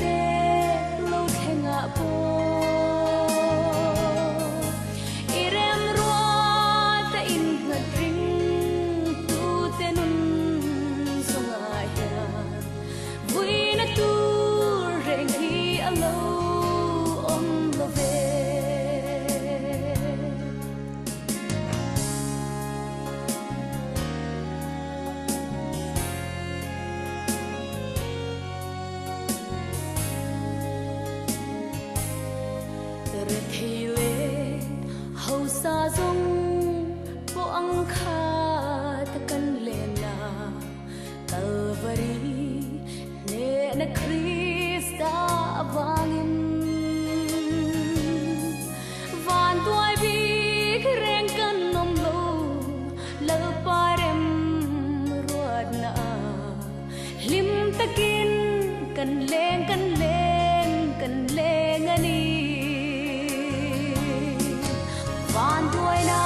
te lo thlengah pawh i remruat a innghat ring tute nun zawngah hian vuina tur reng hi a lo awm lo ve. Rethei leh hausa zawng pawh ang khat kan len a, Kalvari hnehna Krista avangin vanduai bik reng kan awm lo, Lalpa rem ruatna hlim takin kan leng kan leng kan leng a ni. Vanduaina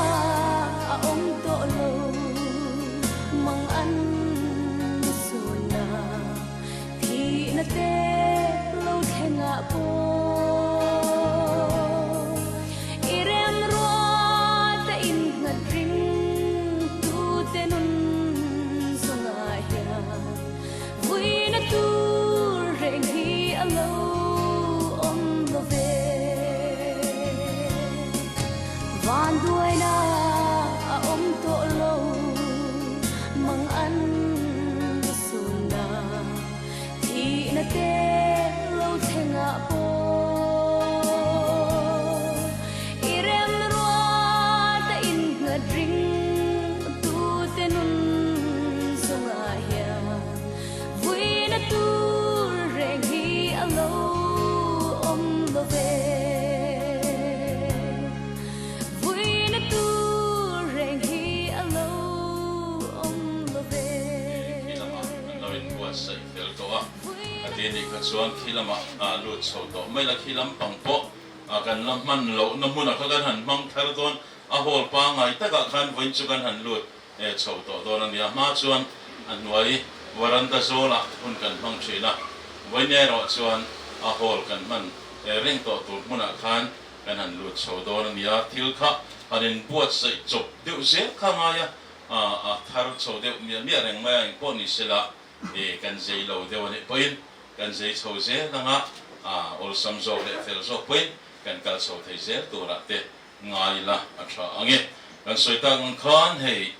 a awm tawh lo mang an sunna thihna te lo thlengah pawh i remruat a innghat ring tute nun zawngah hian vuina tur reng hi a lo awm lo ve. Vanduaina a awm tawh lo mang an sunna thihna te lo thlengah pawh i remruat a innghat ring tute nun zawngah hian vuina tur reng hi a lo awm lo ve. Vuina tur reng hi a lo awm lo ve. Khi lamah an lo inbuatsaih fel tawh a, a ti anih kha chuan khi lamah lut chho tawh mai la, khi lampang pawh kan la hman lohna hmunah kha kan han hmang thar dawn, a hall pangngai takah khan vawiin chu kan han lut chho tawh dawn a ni a, hma chuan a hnuai varanda zawlah hun kan hmang thin a, vawiin erawh chuan a hall kan hman reng tawh tur hmunah khan kan han lut chho dawn a ni a, thil kha han inbuatsaih chawp deuh zel kha ngai a, a thar chho deuh miah miah reng mai a, engpawh ni sela kan zei lo deuh a nih pawhin kan zei chho zel ang a, awlsam zawk leh fel zawk pawhin kan kal chho thei zel turah te ngai ila a tha ang e. Kan sawi tak ang khan hei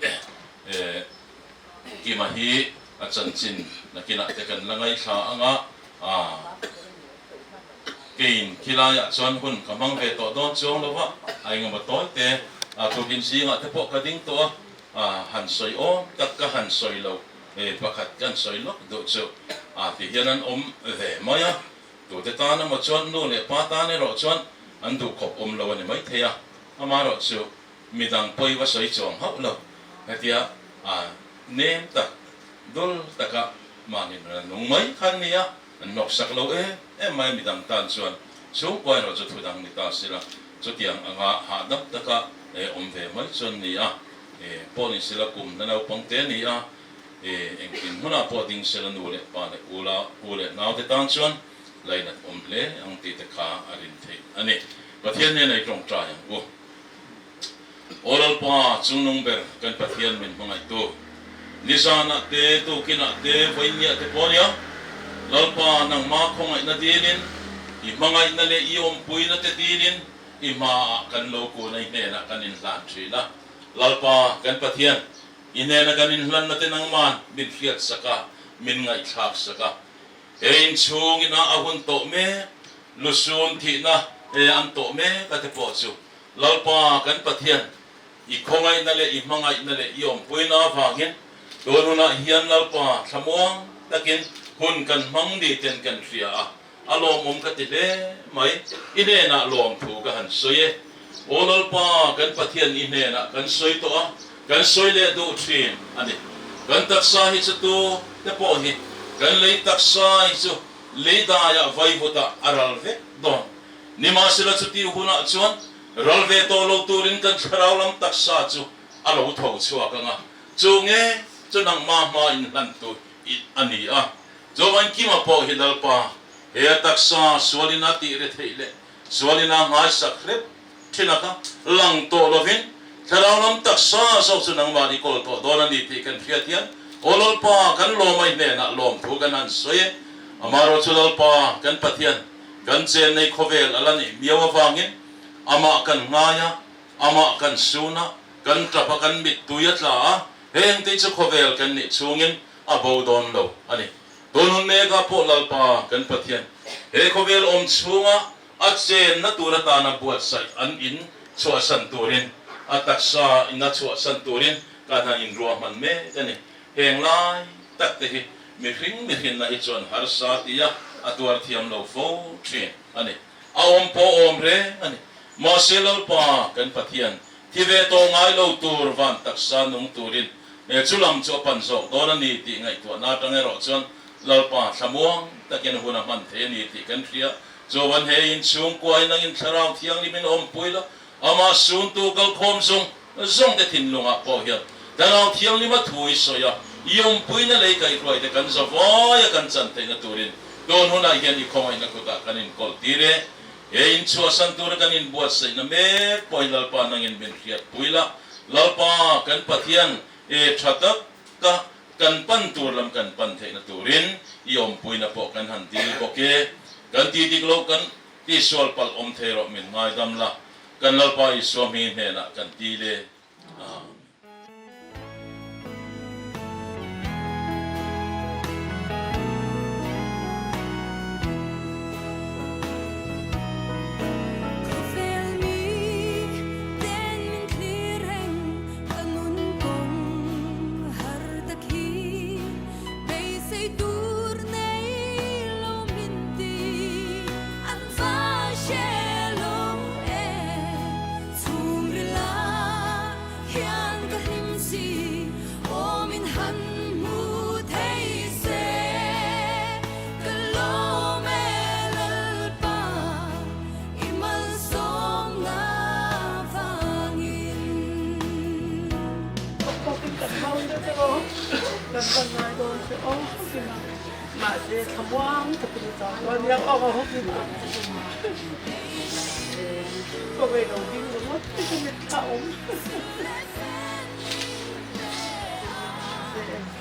Kima hi a chanchin nakinah te kan la ngaithla ang a, Keiin khilaiah chuan hun ka hmang ve tawh dawn chuang lo va, a engemaw tawi te, tukin zingah te pawh ka ding tawh a, han sawi awm tak ka han sawi lo, pakhat kan sawi lawk duh chu a ti hian an awm ve mai a, tute tan emaw chuan nu leh pa tan erawh chuan an duhkhawp awm lo a ni maithei a, amaherawhchu midang pawi va sawi chuang hauh lo, hetia nem tak dul taka mahni nuna nung mai kha an ni a. An hnawksak lo em em mai midang tan chuan chhungkua erawh chu thudang ni ta sila chutiang anga hahdam taka awm ve mai chuan ni a, pawh ni sila kum na naupang te ni a, engtin hmunah pawh ding sila nu leh pa leh u la u leh naute tan chuan lainat awm hle ang tih te kha a rin theih a ni. Pathian hnena i tawngtai ang u. Aw Lalpa, chungnung ber kan Pathian min hmangaihtu, nizanah te, tukinah te, vawiinniah te pawh nia, Lalpa, nangma khawngaihna dilin, i hmangaihna leh i awmpuina te dilin i hmaah kan lo kun a, i hnenah kan inhlan thin a. Lalpa, kan Pathian, i hnena kan inhlanna te nangman min hriatsak a, min ngaihthlaksak a. He inchhung ina a hun tawh mek, lusun thihna an tawh mek a te pawh chu Lalpa kan Pathian, i khawngaihna leh i hmangaihna leh i awmpuina avangin tun hunah hian Lalpa thlamuang takin hun kan hmang ni ten kan hria a, a lawmawm ka ti hle mai. I hnenah lawmthu ka han sawi e. Aw Lalpa kan Pathian i hnenah kan sawi tawh a, kan sawi leh duh thin a ni. Kan taksa hi chu tu te pawh hi kan lei taksa hi chu lei daiah vaivutah a ral vek dawn. Nimahsela chutih hunah chuan ral ve tawh lo turin kan thlarau lam taksa chu a lo tho chhuak ang a, chu nge chu nangmah hma inhlan tu a ni a. Chuan Kima pawh hi Lalpa, He a taksa sualin a tih retheih leh sualin a nghaisak hrep thin a kha lang tawh lovin thlarau lam taksa zawk chu nangmah i kawl tawh dawn a ni tih kan hriat hian Aw Lalpa kan lawmai hnenah lawmthu kan han sawi e. Amaherawhchu Lalpa kan Pathian kan chennei khawvel a la nih miau avangin amah kan ngai a, amah kan sun a, kan tap a, kan mittui a tla a, heng te chu khawvel kan nih chhungin a bo dawn lo a ni. Tun hun mekah pawh Lalpa kan Pathian he khawvel awm chhunga a chenna tur atana buatsaih an in chhuahsan turin, a taksa in a chhuahsan turin kan han inruahman mek a ni. Heng lai tak te hi mihring mihrinna hi chuan harsa tia a tuar thiam lo fo thin a ni. A awm pawh awm reng a ni. Mahse Lalpa kan Pathian thi ve tawh ngai lo tur van taksa nung turin chu lam chu a pan zawk dawn a ni tih ngaihtuahna atang erawh chuan Lalpa thlamuang takin hun a hman thei a ni tih kan hria. Chuan he inchhungkua in angin Thlarau Thianghlim in awmpui la, amah suntu kalkhawm zawng zawng te thinlungah pawh hian Thlarau Thianghlim a thu i sawi a, i awmpuina lei kaihhruai te kan zavaia kan chan theihna turin tun hunah hian i khawngaihna kutah kan inkawl tir e. He inchhuahsan tura kan inbuatsaihna mek pawh hi Lalpa nangin min hriatpui la, Lalpa kan Pathian e tha taka kan pan tur lam kan pan theihna turin i awmpuina pawh kan han dil bawk e. Kan ti dik lo kan tisual palh awm thei rawh min ngaidam la, kan Lalpa Isua hming hnenah kan dil e. Amen. Khawvel mi ten min thlir reng ka nun kawng har tak hi beisei tur nei lo min ti an va hre lo e chhungrila hian ka hlim si aw min han hmu thei se ka lawm e Lalpa i malsawmna vangin. Tawkin kan hau deuh deuh aw, kan van ngai dawn che aw hawkin a, mahse thlamuang takin a chau dawn nia aw hawkin a. Ka vei lo ding ringawt te ka mitthla awm.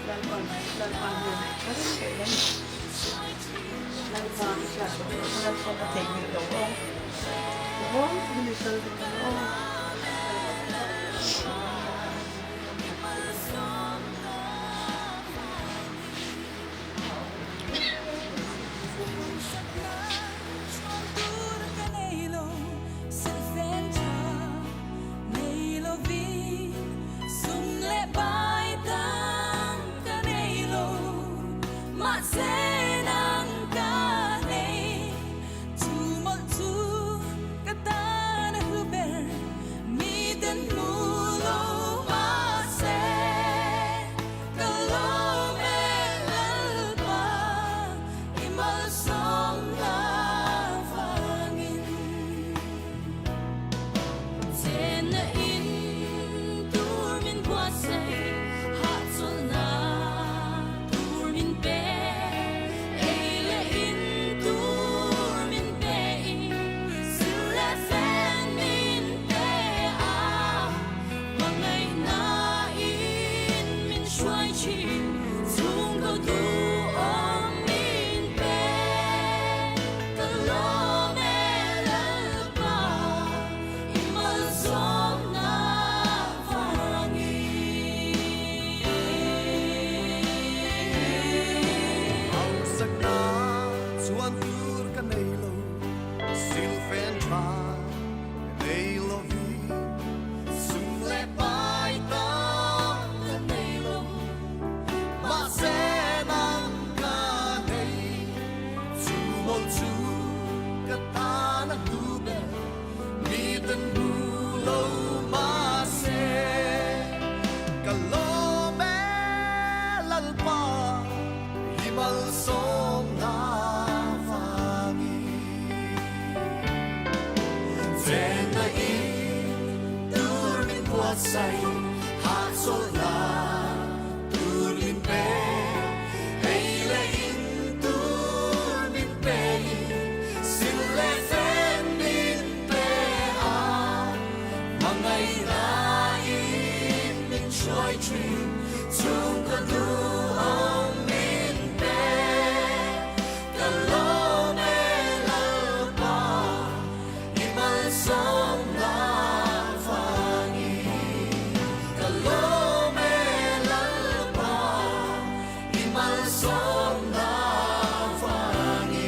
Lalpan Lalpan hian a reng thei reng. Lalpa hian Lalpan a theihnghilh lo aw. Thlamuang takin i kal dawn aw. thin chhungkaw duhawm min pe ka lawm e Lalpa i malsawmna vangin ka lawm e Lalpa i malsawmna vangin.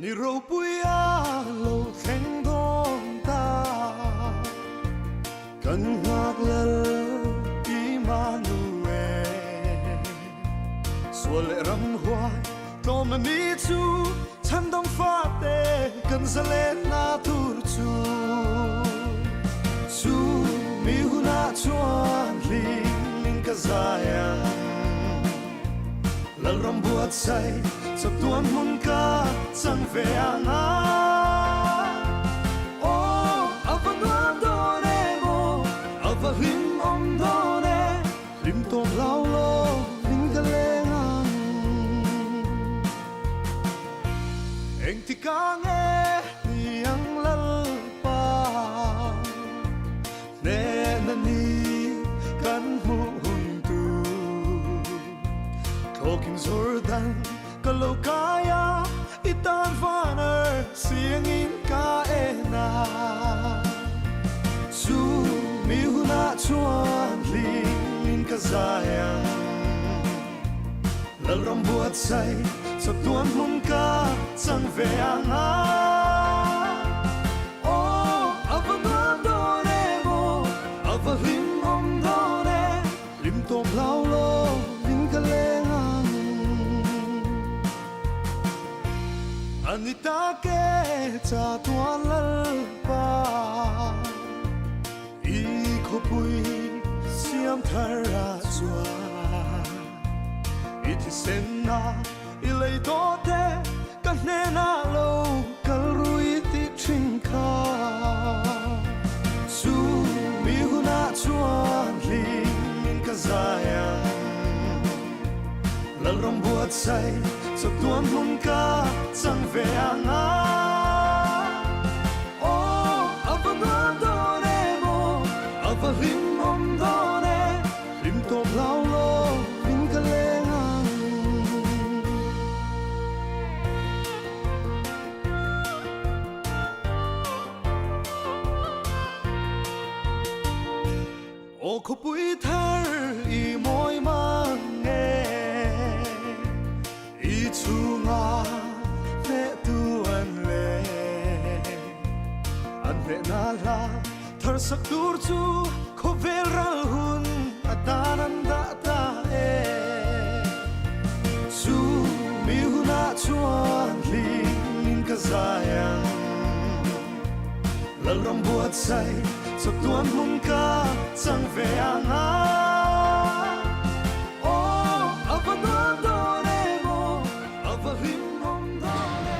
Ni ropui a lo thleng dawn ta, kan nghak lal Immanuel. Sual leh ramhuai tlawmna ni chu chhandam fate kan zalenna tur chu. Chu mi hunah chuan hlim in ka zai ang. Lalram buatsaih chawtuan hmun ka chang ve ang a. Aw, a va nuam dawn em aw, a va hlim awm dawn e. Hlim tawp hlau lo min ka leng ang. Engtikah nge ni ang Lalpa hnehna ni kan hmuh hun tur. Thlawkin Jordan ka lo kai a, i tan vaner siangin ka en a. Chu mi hunah chuan hlim in ka zai ang. Lalram buatsaih chawtuan hmun ka chang ve ang a. Aw, a va nuam dawn em aw, a va hlim awm dawn e. Hlim tawp hlau lo in ka leng ang. A ni tak e chatuan Lalpa i khawpui siam thar a chuan i thisenna i lei tawh te ka hnenah lo kal rui tih thin kha. Chu mi hunah chuan hlim in ka zai ang. Lalram buatsaih chawtuan hmun ka chang ve ang a. Aw, a va nuam dawn em aw, a va hlim awm dawn e, hlim tawp hlau lo in ka leng ang. Aw khawpui thar i mawi mang e, i chhunga hnehtu an le. An hnehna hla thar sak tur chu khawvel ral hun atan an dah ta e. Chu mi hunah chuan hlim in ka zai ang. Lalram buatsaih chawtuan hmun ka chang ve ang a. Aw, a va nuam dawn em aw, a va hlim awm dawn e.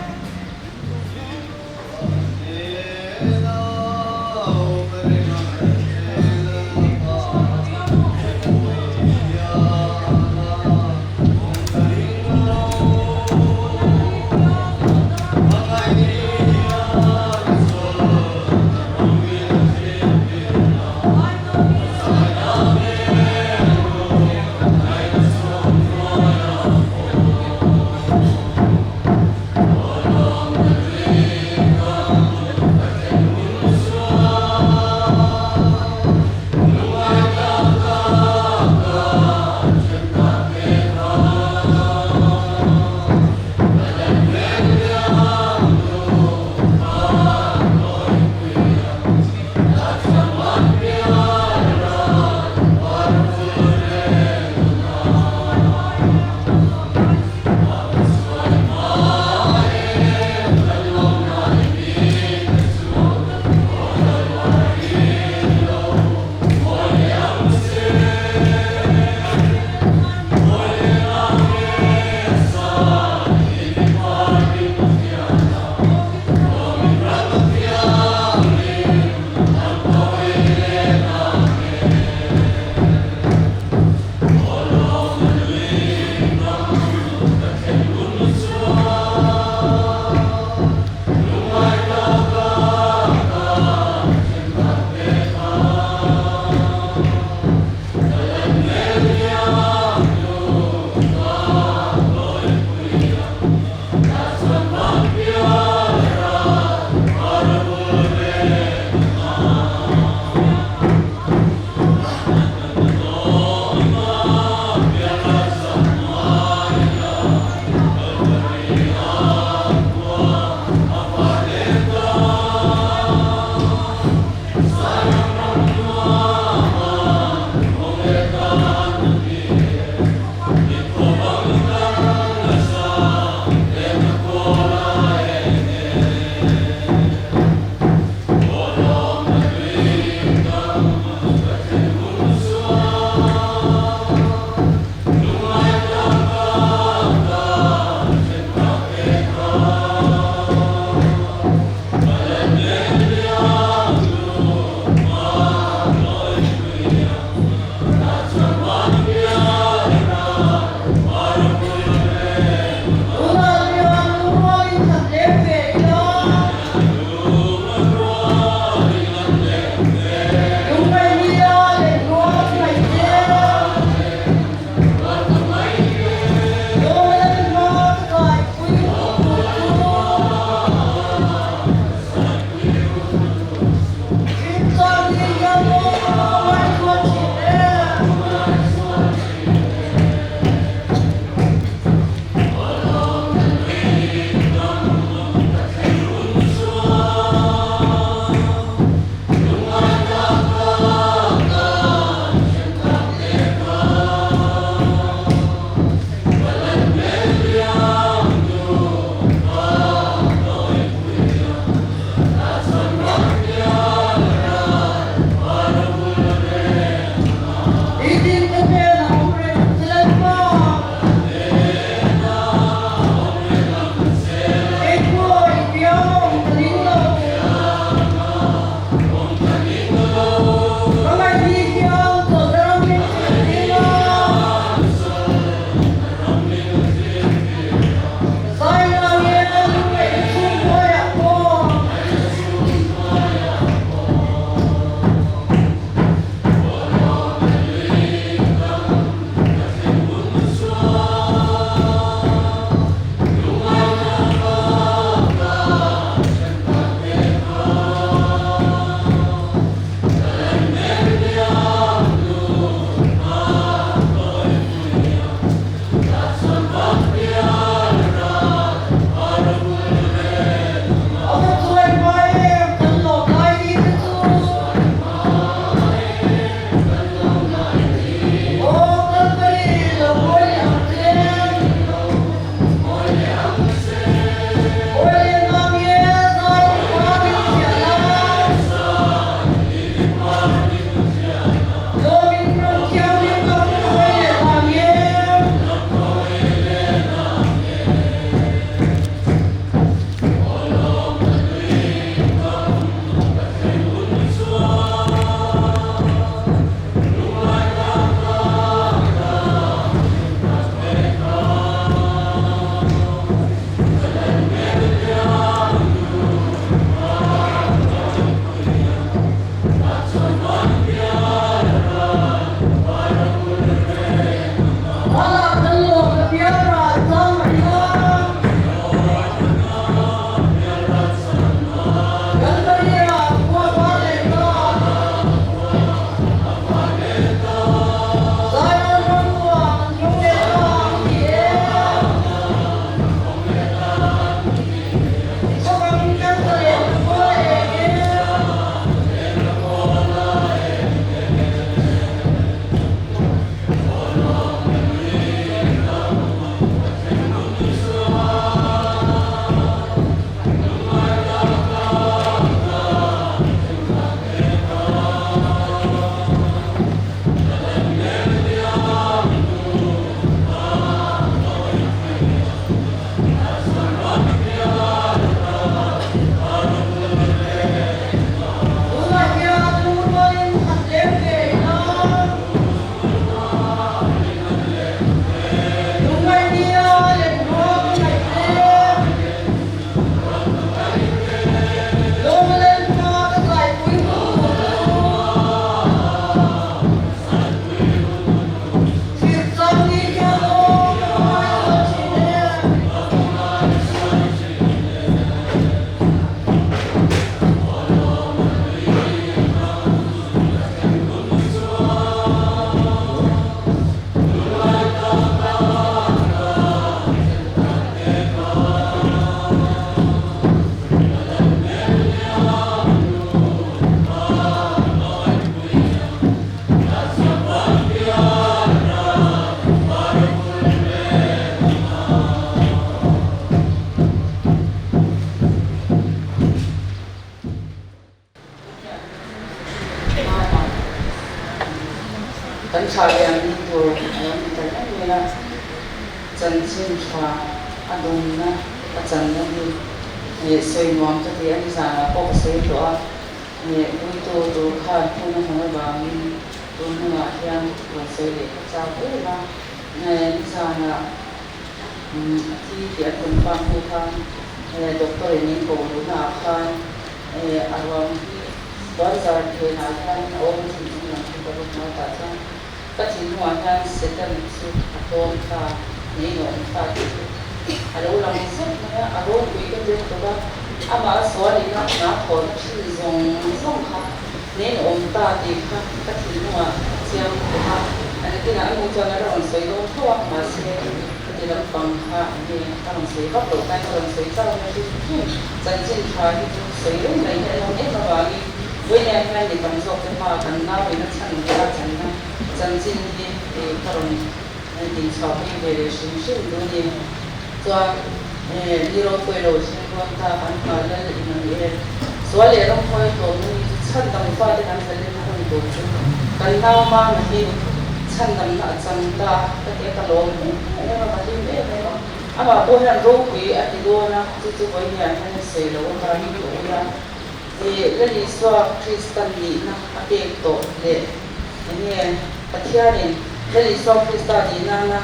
hnena chanchin tha a dawnna a channa hi sawi nuam ka ti a, nizanah pawh ka sawi tawh a, puitu tur khan hmun a hman avangin tun hunah hian rawn sawi leh ka chak em a, nizanah a thi tih an rawn fam hnu khan doctor in min ko luhna ah khan a ruang hi puanzar phenah hian a awm thin chung lam chu ka va hmu a tah chuan Ka thinlungah hian Satan chu a tlawm ta, neinawm ta tih chu a lo lang zet mai a, a ropui ka tir tuk a, amah a sual ina hna thawhna thin zawng zawng kha neinawm ta tih kha ka thinlungah a chiang tuk a, a nakinah a nu chuan a la rawn sawi dawn tho a, mahse heti lampang kha nge ka rawn sawi vak loh tain ka rawn sawi chau na hrim hrim, chanchin tha hi chu sawi reng mai hi a lawm em avangin Vawinia hian mi tam zawk te hma kan nau in a chhan leh a channa chanchin hi ka rawn dinchhuah pui ve leh hrim hrim duh ni. Chuan ni ropui lo thleng dawn ta kan hma lal in a ni e. Sual leh ramhuai tlawmna ni chu chhandam fate kan zalenna hun tur chu kan nau mama hi chhandamna a chang ta ka ti a, ka lawm em em a, ka hlim em em a. Amah pawh hian ropui a ti dawn a, chu chu vawinia hian a sawi lo avangin ka ui a. Ih Lal Isua Krista nihna a pek tawh leh enge Pathianin Lal Isua Krista nihna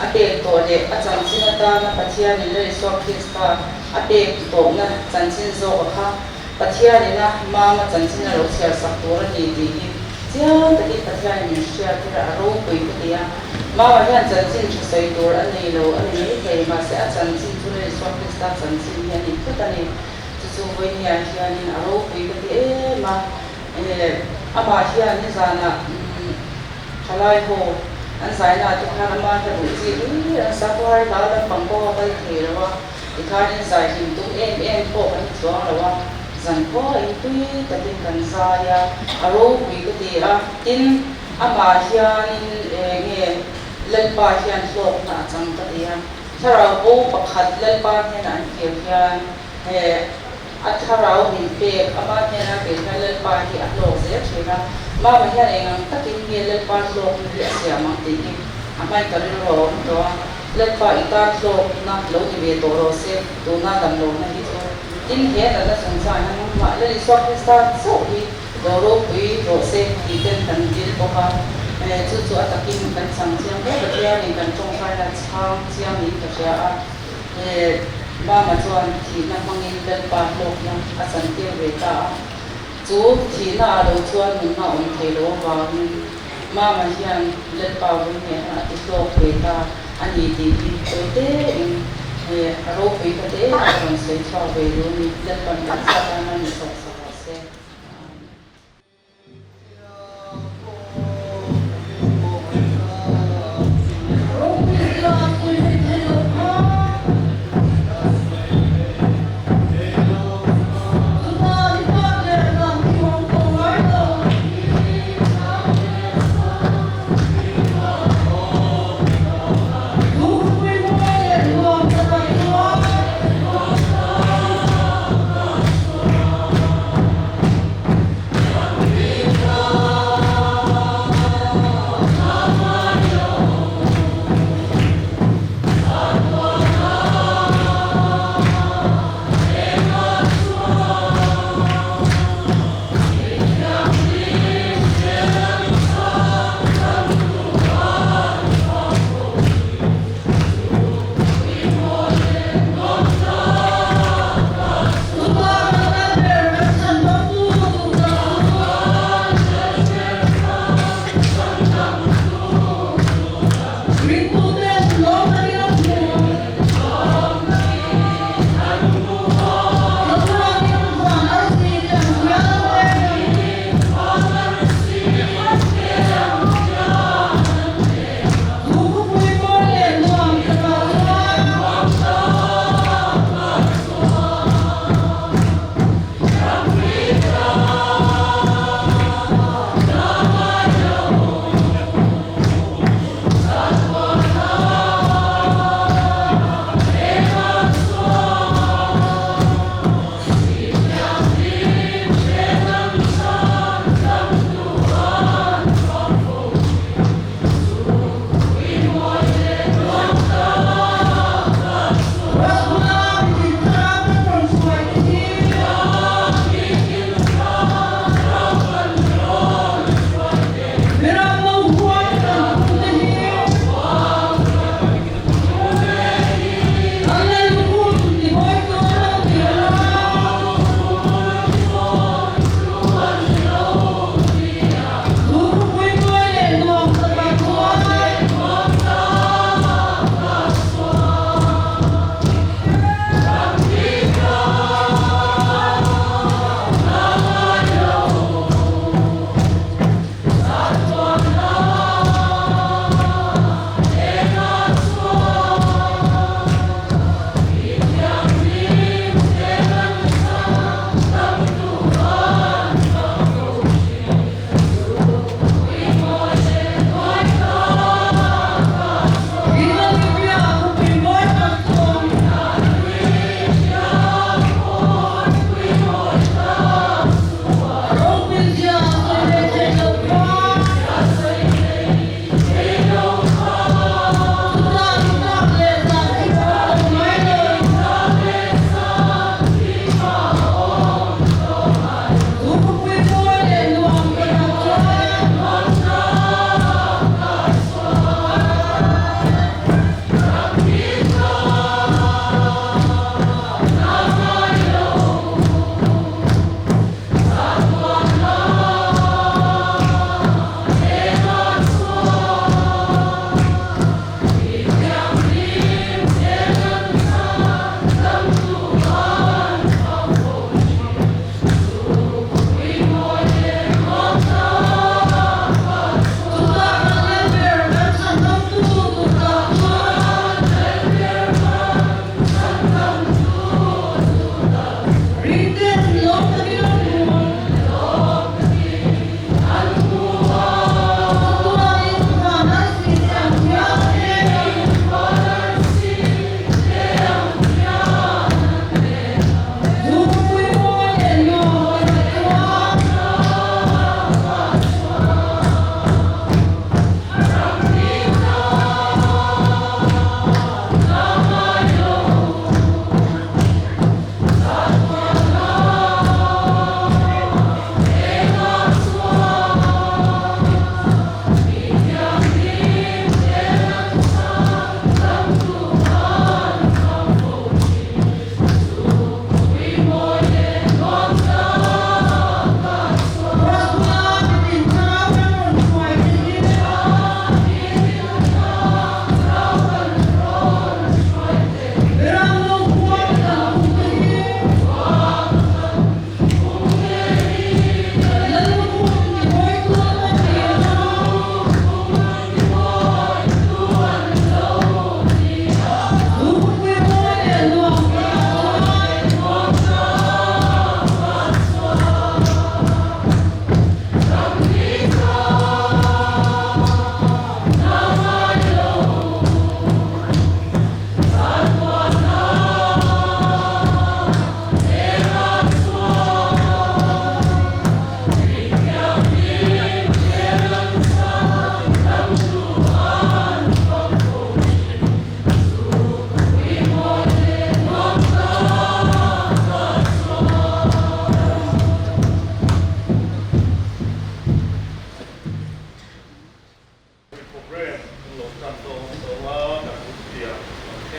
a pek tawh leh a chanchin atana Pathianin Lal Isua Krista a pek tawhna chanchin zawk a kha Pathianina mama chanchin a lo chhiar sak tur a ni tih hi chiang takin Pathianin min hriat tir a, a ropui ka ti a. Mama hian chanchin tha sawi tur a nei lo a ni maithei, mahse a chanchin chu Lal Isua Krista chanchin hi a ni phut a ni. Chu chu vawinia hianin a ropui ka ti em a, amah hian nizanah thalai ho an zaina te khan ama hla duh chi hlir an sa khuar hla lampang pawh a kal thei lo a, tikhanin zai hlim tum em em pawh kan chuang lo a, zan khaw in tui takin kan zai a, a ropui ka ti a, tin amah hianin enge Lalpa hian hlawkna a chang ka ti a. Thlarau bo pakhat Lalpa hnenah an kir hian he a thlarau min pek ama hnena kir hian Lalpa hi a hlawk zel thin a, Mama hian eng ang takin nge Lalpa hlawkna hi a siam ang tih hi a hmai ka rilru a awm tawh a, Lalpa i tan hlawkna lo ni ve tawh rawh se, tuna damlohna hi chu tin he natna chungchangah hian nangmah Lal Isua Krista chauh hi Lo ropui rawh se tih ten kan dil bawk a, chu chu a takin kan chang chiang hle. Pathianin kan tawngtaina chhang chiang niin ka hria a, Mama chuan thihna hmangin Lalpa hlawkna a chantir ve ta a, chu thihna ah lo chuan nunna awm thei lo avangin Mama hian Lalpa vawihneh a ti hlawk ve ta a ni tih hi tawi tein a ropui ka te a rawn sawi chhuak ve duh a ni. Lalpan kan chhiat a ni sawk sak rawh se.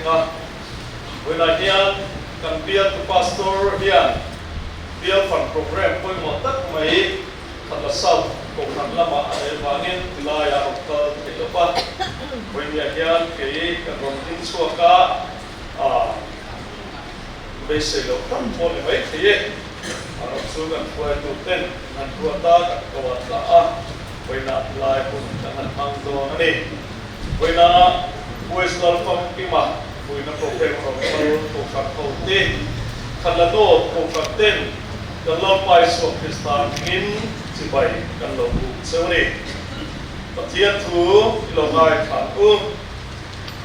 thleng a. Vawiinah hian kan bialtu Pastor hian bial fan programme pawimawh tak mai Khatla South Kohhran lamah a nei vangin tilaiah a rawn kal theih lo va. Vawiinah hian kei kan rawn ding chhuak a, beisei loh tak pawh ni mai thei e. A rawh chu kan hruaitu ten an ruat a, kan ko a tla a, vawiinah tilai hun kan han hmang dawn a ni. Vawiinah West Lalfamkima vuina programme rawn kal Kohhran ho te, Khatla North Kohhran ten kan Lalpa Isua Krista hmingin chibai kan lo buk cheu a ni. Pathian thu i lo ngaithla ang u.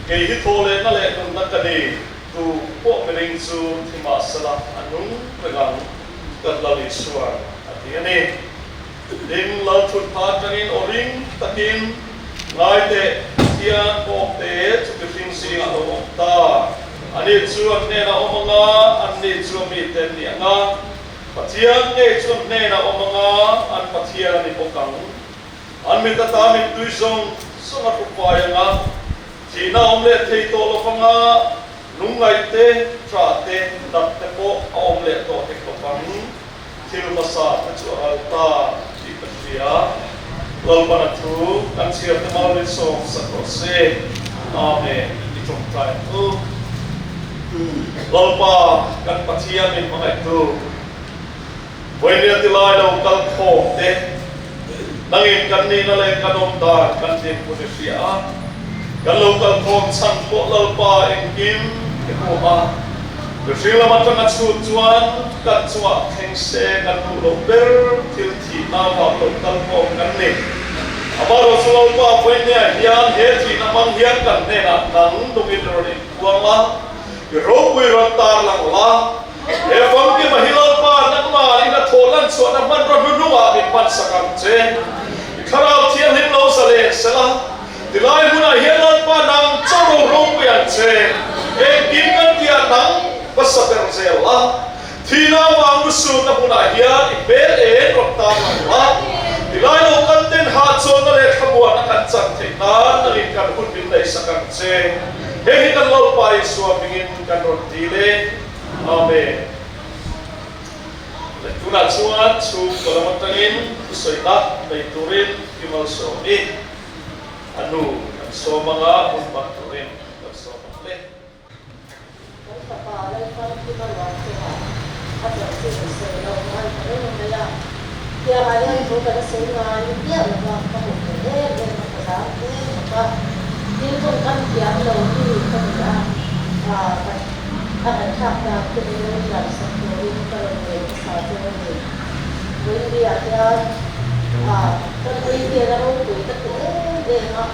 Kei hi thaw lehna leh nunna ka ni. Tu pawh miring chu thi mahsela a nung reng ang, kan Lal Isuan a ti a ni. Tin, Lal thut hma atangin aw ring takin, Ngai teh, Pathian bawk te chu mihring zingah a lo awm ta. Ani chu an hnenah awm anga, anni chu a mite an ni anga. Pathian ngei chu an hnenah awm anga, an Pathian a ni bawk ang. An mit ata mittui zawng zawng a hrupai anga, Thihna awm leh thei tawh lo vanga lungngaih te, ṭah te, nat te pawh a awm leh tawh hek lo vang. Thil hmasa te chu a ral ta tih ka hria. Lalpana thu kan chhiar te mal min sawm sak rawh se. Amen. I ṭawngṭai ang u. Lalpa kan Pathian min hmangaihtu. Vawinia ti lai lo kal khawm te, nangin kan nihna leh kan awm dan kan dinhmun i hria a, kan lo kal khawm chhan pawh Lalpa engkim i hmu a, mihring lam atanga chhut chuan kan chungah thleng se kan duh loh ber thil thihna vang lo kal khawm kan ni. Amaherawhchu chu Lalpa vawinia hian he thihna hmang hian kan hnenah nang nungin rawn inpuang la, i ropui rawn tarlang la, He famkima hi Lalpa nangmah in a thawh lan chhuahna hmanraw hnuhnungah min hmansak ang che. I Thlarau Thianghlim lo zalen sela, tilai hmunah hian Lalpa nang chaw ro ropui ang che. Engkim kan tihah nang hmasa ber zel la, thihna avang lusunna hmunah hian i hmel eng rawn tan ang la, tilai lo kal ten hahchawlna leh thlamuanna kan chan theih nan nangin kan hun min neihsak ang che. Heng hi kan Lalpa Isua hmingin kan rawn dil e. Amen. Leh tunah chuan chhungkaw lam atangin thusawinak nei turin i malsawm i, a nu kan sawm anga hun hman turin kan sawm ang le. Kan fapa Lalfamkima ruang chungah a chanchin sawi lo ngai ta reng mai a, tiangah hian thu kan sawi ngai miah lo va, ka hmu ve em em a, ka zam hle bawk a, thil tawngkam thiam lo mi ka ni a, ka A ngaihthlak dan te min lo thiam sak turin ka rawn ngen hmasa chu a ni. Vawiinriah hian kan ui hnena ropui ka ti em em a,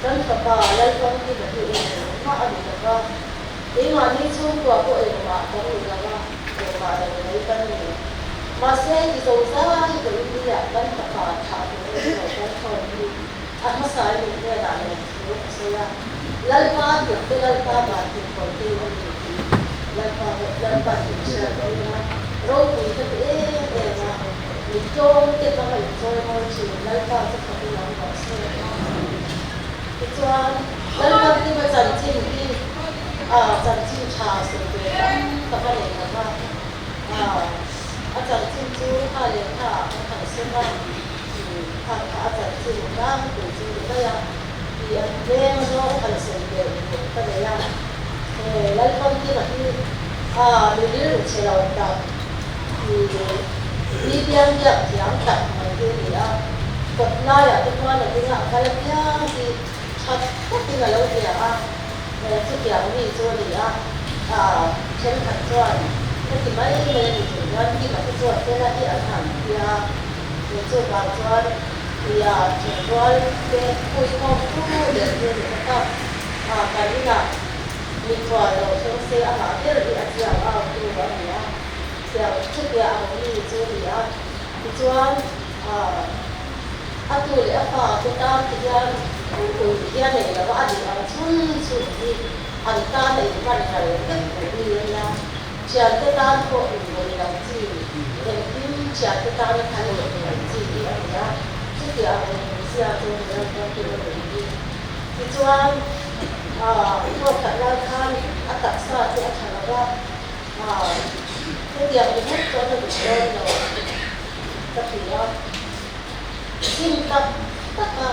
kan fapa Lalfamkima hi engmah a ni lo va, keimahni chhungkua pawh engmah kan ni lo va, engmah lo mai kan ni. Mahse, ti zozai Vawiinriah kan fapa thlah turin lo kan thawn hi a hmasa in hnenah lo thu ka sawi a. Lalpa tirhte Lalpa van tirhkawi te a ni tih Lalpa Lalpa tih hriat tir a, ropui ka ti em em a, mi tlawm te hmanga inchawi mawi thin Lalpa chu fakin awm rawh se. Tichuan, Lalpa tima chanchin hi chanchin tha sawi tur tam tak a nei lo va, a chanchin chu kha leh kha ah kan han sem a, kha kha a chanchin tlangpui chu ni mai a. Tih an tlem zawng han sawi belh duh ka nei a, he Lalfamkima hi a mi rilru chhe lo tak, mi mi biang biak thiam tak mai hi a ni a, kawt laiah te khuan a ding a, a kal apiang hi tha takin a lo bia a, chutiang mi chu a ni a, thenkhat chuan heti mai mai a ni chung hian Kima hi chuan fela hi an han ti a, chuvang chuan. Tia thingrual te pui khawm tu leh hi a ni bawk a, a kan inah mikhual lo thleng se amah ber hi a chiang au tu a ni a, tiang chutia ang mi chu a ni a, tichuan a tu leh a fa te tan te hian ui hi a nei lo a, a duh ang chhun chhun hi an tan a inhman ral vek duh mi a nia, thiante tan pawh invawi lo chi, engkim thiante tana thal leh mai chi hi a ni a, chutia ang in zia chu Mizoram ram hi a ni hi. Tichuan. Thawk khat lai khan a taksa te a tha lo va, hetiang ringawt chuan a duh dawn lo ka ti a. Sim tak taka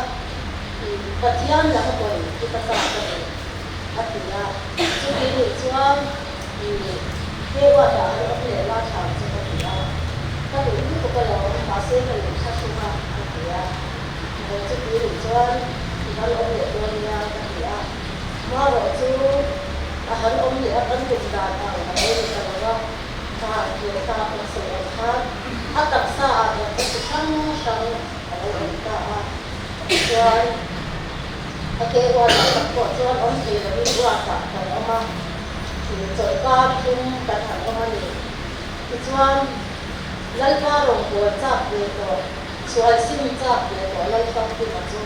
Pathian lam hawi hi ka chak a ni, a ti a. Chuti nih chuan he uatah an awm leh la thlam chu ka ti a. Ka duh lutuk alawm, mahse ka inthlahrung a, a ti a. Aw chuti nih chuan i han awm leh dawn nia ka ti a. Hmarawh chu a han awm leh a, kan tum dan ang a lo ni ta lo a. Kha lehkha kan sawi ang khan a taksa ah natna chi hrang hrang a lo awm ta a. Tichuan a ke uatah tak pawh chuan awm thei lovin uatah kan awm a, chawlhkar thum kan han awm a ni. Tichuan Lalpa rawngbâwl châk ve tawh, sual sim châk ve tawh Lalfamkima chu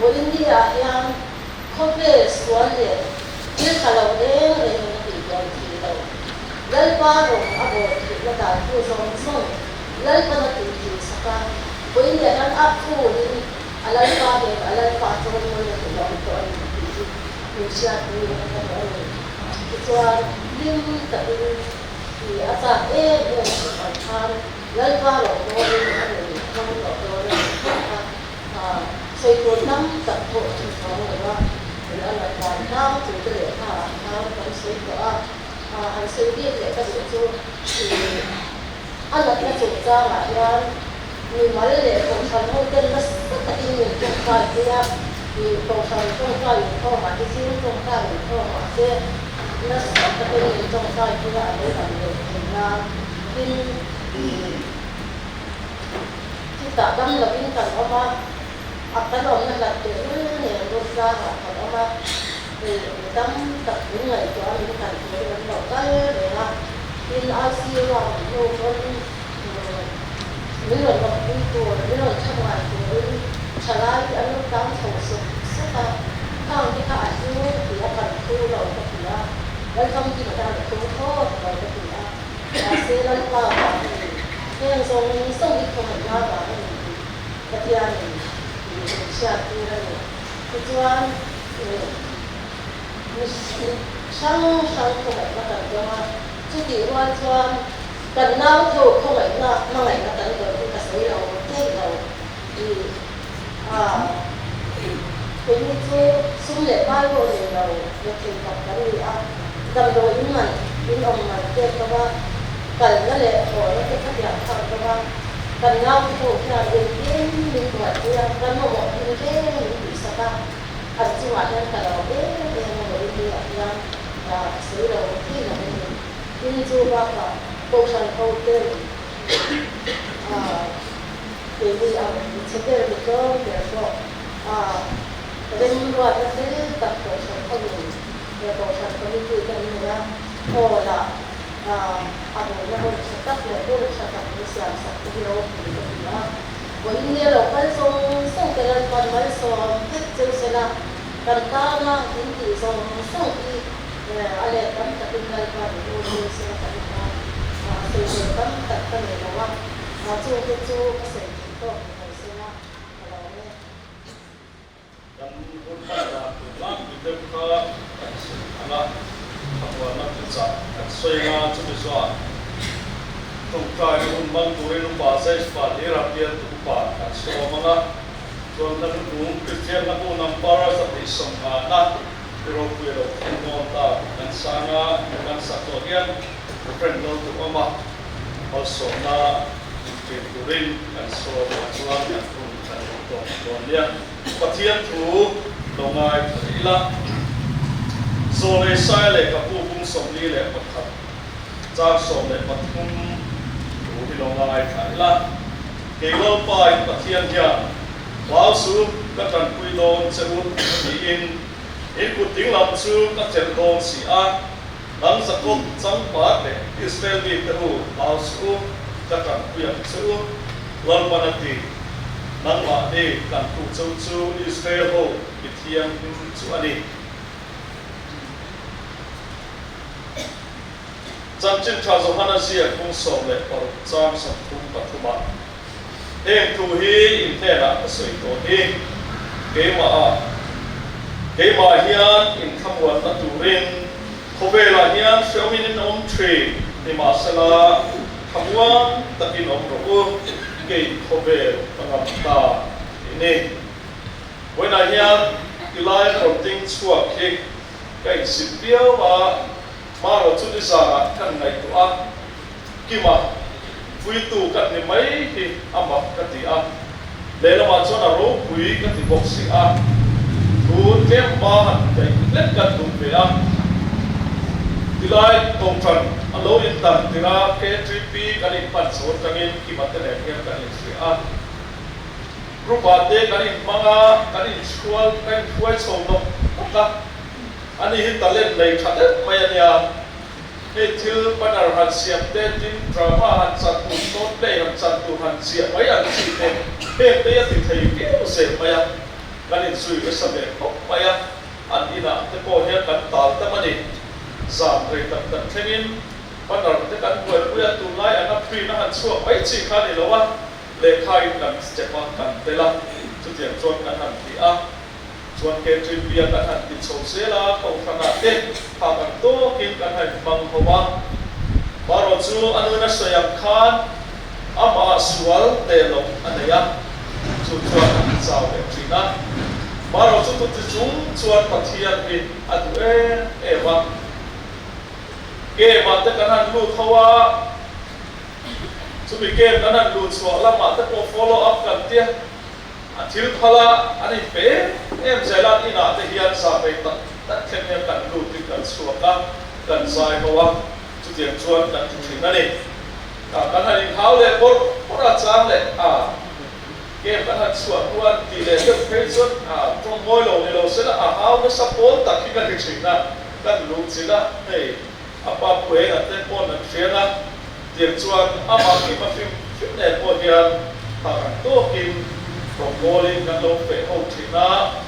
vawiin ni ah hian Khawvel sual leh thil tha lo reng rengin a tihbuai thei lo. Lalpa rawng a bawl theihna dan tu zawng zawng Lalpan a tih thei sak a, vawiin leh ran a phulin a Lalpa nen a Lalpa chawimawi a duh awm tawh a ni tih hi min hriatpui a ka duh a ni. Tichuan, hlim takin i a chak em em tih ang khan Lalpa rawng bawlin a rawn hmang tawh dawn a ni tih kha Sawi tur tam tak pawh a chuang lo a, in a lat dan tlang chu te leh hma ah khan kan sawi tawh a, han sawi bik leh ka duh chu ih a natna chungchang ah hian mimal leh kohhran ho ten nasa takin min tawngtai pui a, ih kohhran tawngtai inkhawm ah te zing tawngtai inkhawm ah te nasa takin min tawngtai pui a, a lo dam leh thei nan tin ih. Chutah dam lovin kan awm a, a kan awmna hlat teh rul nen Rultlangah kan awm a, mi tam tak min ngaihtuah a min kan turin an lo kal reng a, tin ICU a awm hnu pawn min rawn awmpui tur, min rawn thlamuan turin thalai te an lo tang chho sawk sawk a, khang te kha a hlu ka ti a, kan thu lo ka ti a, Lalfamkima tan a thu thlawt lo ka ti a. Mahse Lalpa vang a ni, heng zawng zawng hi khawngaihna vang a ni tih Pathianin min hriat tir a ni. Tichuan, mi hrang hrang khawngaihna kan dawng a, chutih rual chuan kan nau tho khawngaihna hmangaihna kan dawn hi ka sawi lo thei lo tih a keini chu sum leh pai pawh nei lo rethei tak kan ni a, damdawi in man in awm man te kawng a, kalna leh hawhna te khatiang khang kawng a, kan naute ho hian engkim min buaipui a, kan mamawh tin reng min tihsak a, an chungah hian ka lo em em a vawiin ni ah hian ka sawi lo thei lo a ni. Tin chu bakah Kohhran hoten Keini ang chhe ber mi tlawm ber pawh a remruatna fel tak Kohhran khawin leh Kohhran Committee te an nei a, hall ah a bawlna hmun tha tak leh hun tha tak min siam sak te hi ropui ka ti a. Vawiin nia lo kal zawng zawng te Lalpan malsawm vek cheu sela, kan tana in tih zawng zawng hi a let tam takin Lalpan u cheu sela kan ta sawi tur tam tak ka nei lo a. A chungte chu ka sawi thei tawk ni lo sela ka lo awm e. Kan hun hman dan tur lang ti deuh kha kan sawi ang a, thlamuanna thuchah kan sawi ang a, chumi chuan tawngtaina hun hmang turin upa Zaispa Hlira bialtu upa kan sawm ang a, chuan hla hnuhnung Kristian hla bu number 250 na i ropui a lo thleng dawn ta tih kan sang a, kan sak tawh hian Referent Lalduhawma Malsawmna inṭin turin kan sawm ah chuan kan hun kan hmu tawh dawn nia. Pathian thu lo ngai tha rih ila. Zawlei Sai leh ka pu bung 41 chang 13 thu hi lo ngai tha ila. Kei Lalpa in Pathian hian hlau su ka ṭanpui dawn che u tiin in kut dinglam chu ka chelh dawn si a. Nang Jakob changpat leh Israel mite u, hlau suh u, ka tanpui ang che u. Lalpan a ti, Nangmahni kan tu cheu chu Israel ho mi thianghlim chu a ni. Chanchin Tha Johana ziak bung 16 chang 33 ah, Heng thu hi in hnenah ka sawi tawh hi, keimah ah, keimah hian in thla. Khawvelah hian hrehawmin in awm thin, nimahsela thlamuang takin awm rawh u, kei khawvel ka ngam ta tih ni. Vawiinah hian tilai rawn ding chhuak hi ka insit viau a, hmarawh chu nizanah kan ngaihtuah a, Kima vuitu kan ni mai hi a mak ka ti a, lehlamah chuan a ropui ka ti bawk si a, thu tlem ba han daih hlek kan duh ve a. Tilai Kohhran a lo indan tir a, KTP kan inhman chho atangin Kima te nen hian kan inhria a. Group ah te kan inhmang a, kan inchhual, kan inhruai chho nawk nawk a, ani hi talent nei tha deuh mai a nia. Hei thil banner han siam te, tin drama han chan tur, short play han chan tur han chiah mai ang chi te, heng te a ti thei viau zel mai a, kan inzui nasa ve khawp mai a, an inah te pawh hian kan tal tam a ni. Zan rei tak tak thlengin banner te kan buaipui a, tunlai anga print a han chhuak mai chi kha a ni lo a, lehkhain kan step a kan tel a, chutiang chuan kan han ti a. Chuan Catherine bia kan han ti chho zel a, kohhranah te phak ang tawkin kan han hmang ho a. Marawh chu a nuin a sawi ang khan amah sual teh loh a nei a, chu chuan a ti chau leh thin a. Marawh chu tuti chung chuan Pathian hi a duh em em a. Game ah te kan han lut ho a, chumi game kan han luh chhuah lamah te pawh follow up kan tia. A thil phal a, an inpe em em zel a, inah te hian zahvei tak tak thleng hian kan lutin kan chhuak a, kan zai ho a, chutiang chuan kan ti thin a ni. Kan han inhau leh bawrh bawrh a, chang leh a, game kan han chhuah hnu a, tih leh deuh phei chuan a, tawng ngawi lo ni lo sela a hau nasa pawl tak hi ka ti thin a, kan luh chilh a, hei a pa pu eng an te pawn an hriang a. Tiang chuan amah kim a hrim hrim nen pawh hian phak ang tawkin rawngbawlin kan lo feh ho thin a,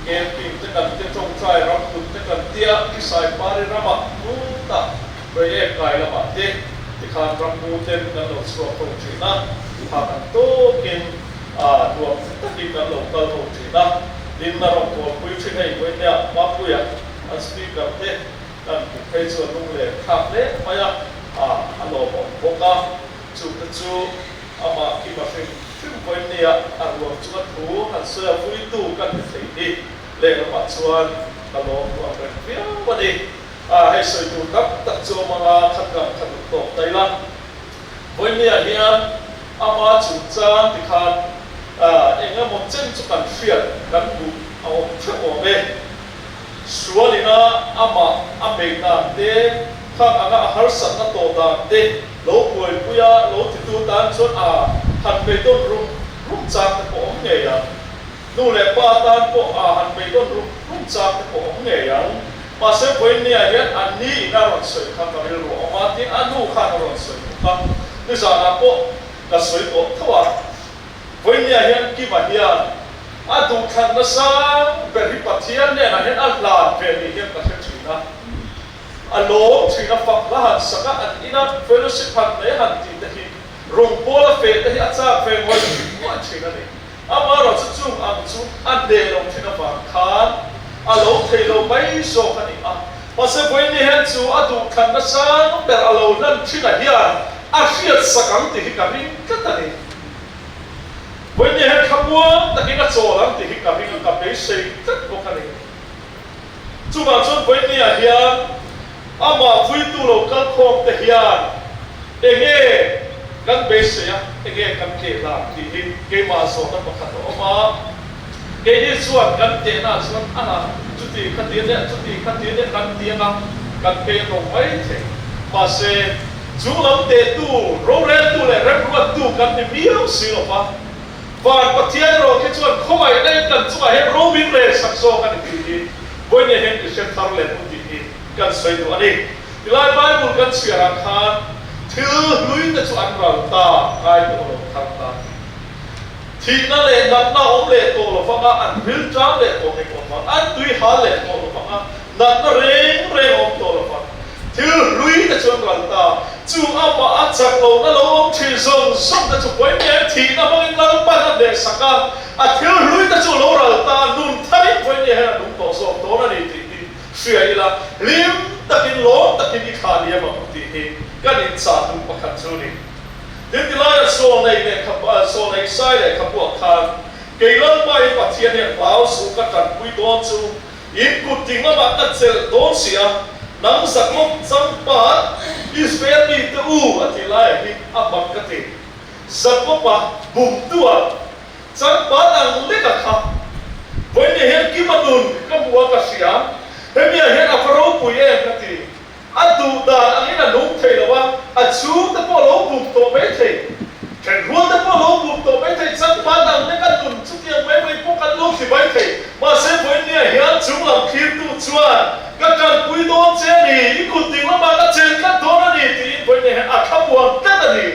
camping te kan tia, tawngtai ram kut te kan tia, Kisai Pari ramah hmutah Reiek kai lamah te tikhan rammu ten kan lo chhuak ho thin a, phak ang tawkin nuam takin kan lo kal ho thin a, tin a rawngbawlpui thin hei Vawinia Mapuia an speaker te Kan hmuh phei chu a lung leh thlak hle mai a, a lawmawm bawk a. Chute chu amah khi ma hrim hrim vawi nia a ruang chunga thu han sawi a vuitu kan ni thei hi lehlamah chuan ka lawm ruang reng viau a ni. Hei sawi tur tam tak chu awm anga khat lam kha duh tawk ta ila. Vawi nia hian ama chungchang tikhan eng emaw chen chu kan hriat kan duh a awm theuh awm e. Sualina amah a beih dan te, khang anga a harsatna tawh dan te lo buaipui a, lo titu tan chuan a han beidawn rum rum chang te pawh awm ngei ang. Nu leh pa tan pawh a han beidawn rum rum chang te pawh awm ngei ang. Mahse vawiinniah hian a ni in a rawn sawi kha ka rilru a awm a, tin a nu khan a rawn sawi bawk a, nizanah pawh ka sawi tawh tho a. Vawinia hian Kima hian a duhthlanna sang ber hi Pathian hnenah hian a hlan ve ni hian ka hre thin a. A lawm thin a, fak hla han sak a, an ina fellowship han nei han tih te hi rawngbawl a feh te hi a chak ve ngawih ngawih thin a ni. Amaherawh chu chung ang chu a hneh lo thin avang khan a lo thei lo mai zawk a ni a. Mahse Vawinia hian chu a duhthlanna sang ber a lo hlan thinah hian a hriat sak ang tih hi ka ring tlat a ni. Vawinia hian thlamuang takin a chawl ang tih hi ka ring a, ka beisei tlat bawk a ni. Chuvang chuan Vawinia hian amah vuitu lo kal khawm te hian enge kan beisei a, enge kan keh dan tih hi keimah zawhna pakhat a awm a. Keini chuan kan tehna chuan a chuti khati leh chuti khati leh kan ti anga kan peng lo mai thei. Mahse, Chu lam tehtu, roreltu leh remruattu kan ni miau si lo va. Van Pathian erawh khi chuan khawngaihna in kan chungah hian ro min rel sak zawk a ni tih hi vawinia hian i hre thar leh hmu tih hi kan sawi duh a ni. Tilai Bible kan chhiar ah khan thil hlui te chu an ral ta, ngai tawh lo thar ta tih. Thihna leh natna awm leh tawh lo vanga an ril tang leh tawh hek lo vang, an tui hal leh tawh lo vanga natna reng reng awm tawh lo vang. Thil hlui te chuan ral ta, chu amah a chak lohna lo awm thin zawng zawng te chu vawiin thihna hmangin Lalpan a hnehsak a, a thil hlui te chu lo ral ta, nun tharin vawiin hian a nung tawh zawk dawn a ni tih hi hria ila, hlim takin lawm. thlah liam ang u tih hi kan inchah duh pakhat chu a ni. Tin, tilaia Sawnei lehkha, Sawnei Sai lehkhabuah khan, Kei Lalpa in Pathian hian hlau suh ka tanpui dawn chu, in kut ding lamah ka chelh dawn si a, nang Jakob changpat Israel mite u a tih laiah hi a mak ka ti. Jakob-a bumtua changpat ang leka kha vawiin hian Kima nun ka hmu a ka hria, hemiah hian a va ropui em ka ti. A duh dan angin a nung thei lo a, a chhungte pawh lo bum tawh mai thei, thenrualte pawh lo bum tawh mai thei, changpat ang leka nun chutiang mai mai pawh kan lo thli mai thei. Mahse vawiinniah hian chunglam thlirtu chuan ka tanpui dawn che a ni, i kut ding lamah ka chelh tlat dawn a ni tiin vawiinniah hian a thlamuang tlat a ni.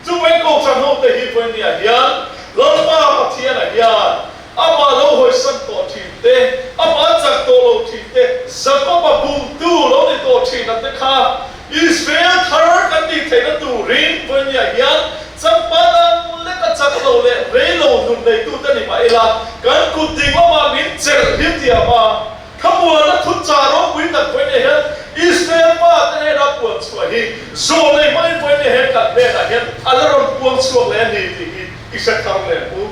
Chuvei Kohhran hote hi vawiinniah hian Lalpa Pathianah hian Amah lo hawisan tawh thin te, amah chak tawh lo thin te, Jakob-a bumtu lo ni tawh thin a te kha Israel thar kan tih theihna turin vawinia hian changpa dang lek a chak lo leh rei lo nun neitute ni mah ila kan kut ding lamah min chelh hi tiam a, Thlamuana thutchah ropui tak vawinia hian Israel pa te hnena puan chhuah hi zawh nei hmangin vawinia hian kan hnenah hian a la rawn puang chhuak leh a ni tih hi i hre thar leh ang u.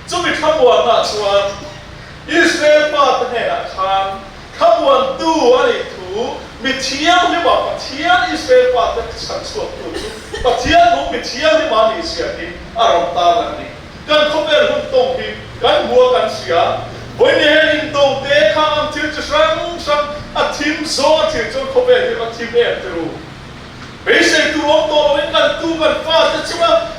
Chumi thlamuanna chuan Israel pate hnenah khan thlamuantu a nih thu mi thianghlimah Pathian Israel pate chhan chhuaktu chu Pathian nung mi thianghlim a nih zia hi a rawn tarlang a ni. Kan khawvel hun tawng hi kan hmu a kan hria. Vawiin hian indo te khang ang thil chi hrang hrang a thim zawng a thil chuan khawvel hi va thim em ti ru. Beisei tur awm tawh loin kan tu kan fate chunga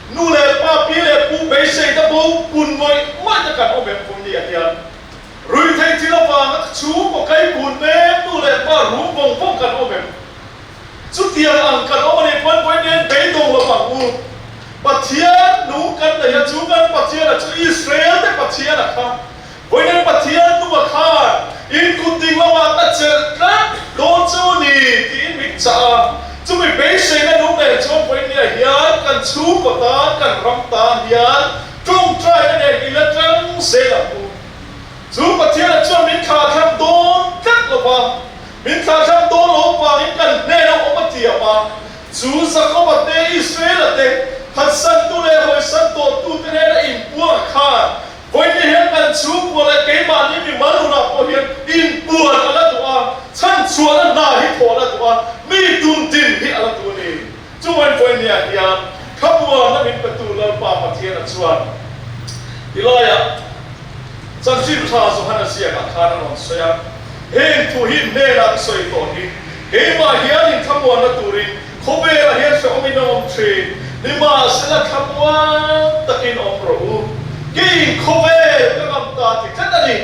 Nu leh pa, pi leh pu beiseina bo kun ngawih ngawih te kan awm em kum ni ah hian rui thei thil avanga ka chhungkaw kai kun mek nu leh pa rum vawng vawng kan awm em? Chutiang ang kan awm a nih pawn vawiin hian beidawng lo ang u. Pathian nung kan nei a, chu kan Pathian a chu Israel te Pathian a kha. Vawiin hian Pathian nunga khan in kut ding lamah ka chelh tlat dawn chu a ni tiin min chah a. Chumi beiseina nung nen chuan vawiinniah hian kan chhungkaw tan, kan ram tan hian tawngtaina nen i la tang zel ang u. Chu Pathianah chuan min thlahthlam dawn tlat lo va, min thlahthlam dawn lo vangin kan hnena awm a tiam a. Chu Jakoba te, Israela te, phatsantu leh hawisan tawhtute hnena inpuang khan Vawiin hian kan chhungkua leh keimahni mimal hunah pawh hian inpuan a la duh a, chhanchhuahna hna hi thawh a la duh a, mi tundin hi a la duh a ni. Chuvain vawiinniah hian thlamuanna min petu Lalpa Pathiana chuan tilaiah chanchin tha Johana ziakah khan a rawn sawi a, Heng thu hi hnenah ka sawi tawh hi, keimah hian inthlamuanna turin Khawvelah hian hrehawmin a awm thin, nimahsela thlamuan takin awm rawh u. Keiin khawvel ka ngam ta ti tlat a ni.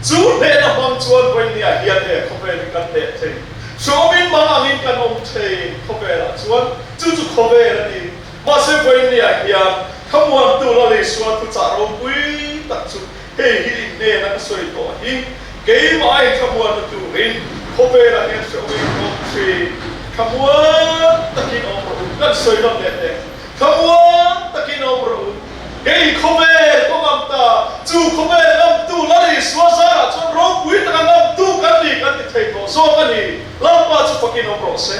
Chu hnehna hmang chuan vawinia hian he khawvel hi kan hneh thei. Hrehawmin mang angin kan awm thei khawvelah chuan, chu chu khawvel a ni. Mahse vawinia hian thlamuantu Lal Isua thuchah ropui tak chu Hei hi in hnena ka sawi tawh hi keimah a inthlamuanna turin khawvelah hian hrehawm awm thin. Thlamuan takin awm rawh u. Kan sawi lam leh teh. Thlamuan takin awm rawh u. Kei khawvel ka ngam ta, chu khawvel ngamtu Lal Isua zarah chuan ropui taka ngamtu kan ni kan ti thei tawh zawk a ni. Lalpa chu fakin awm rawh se.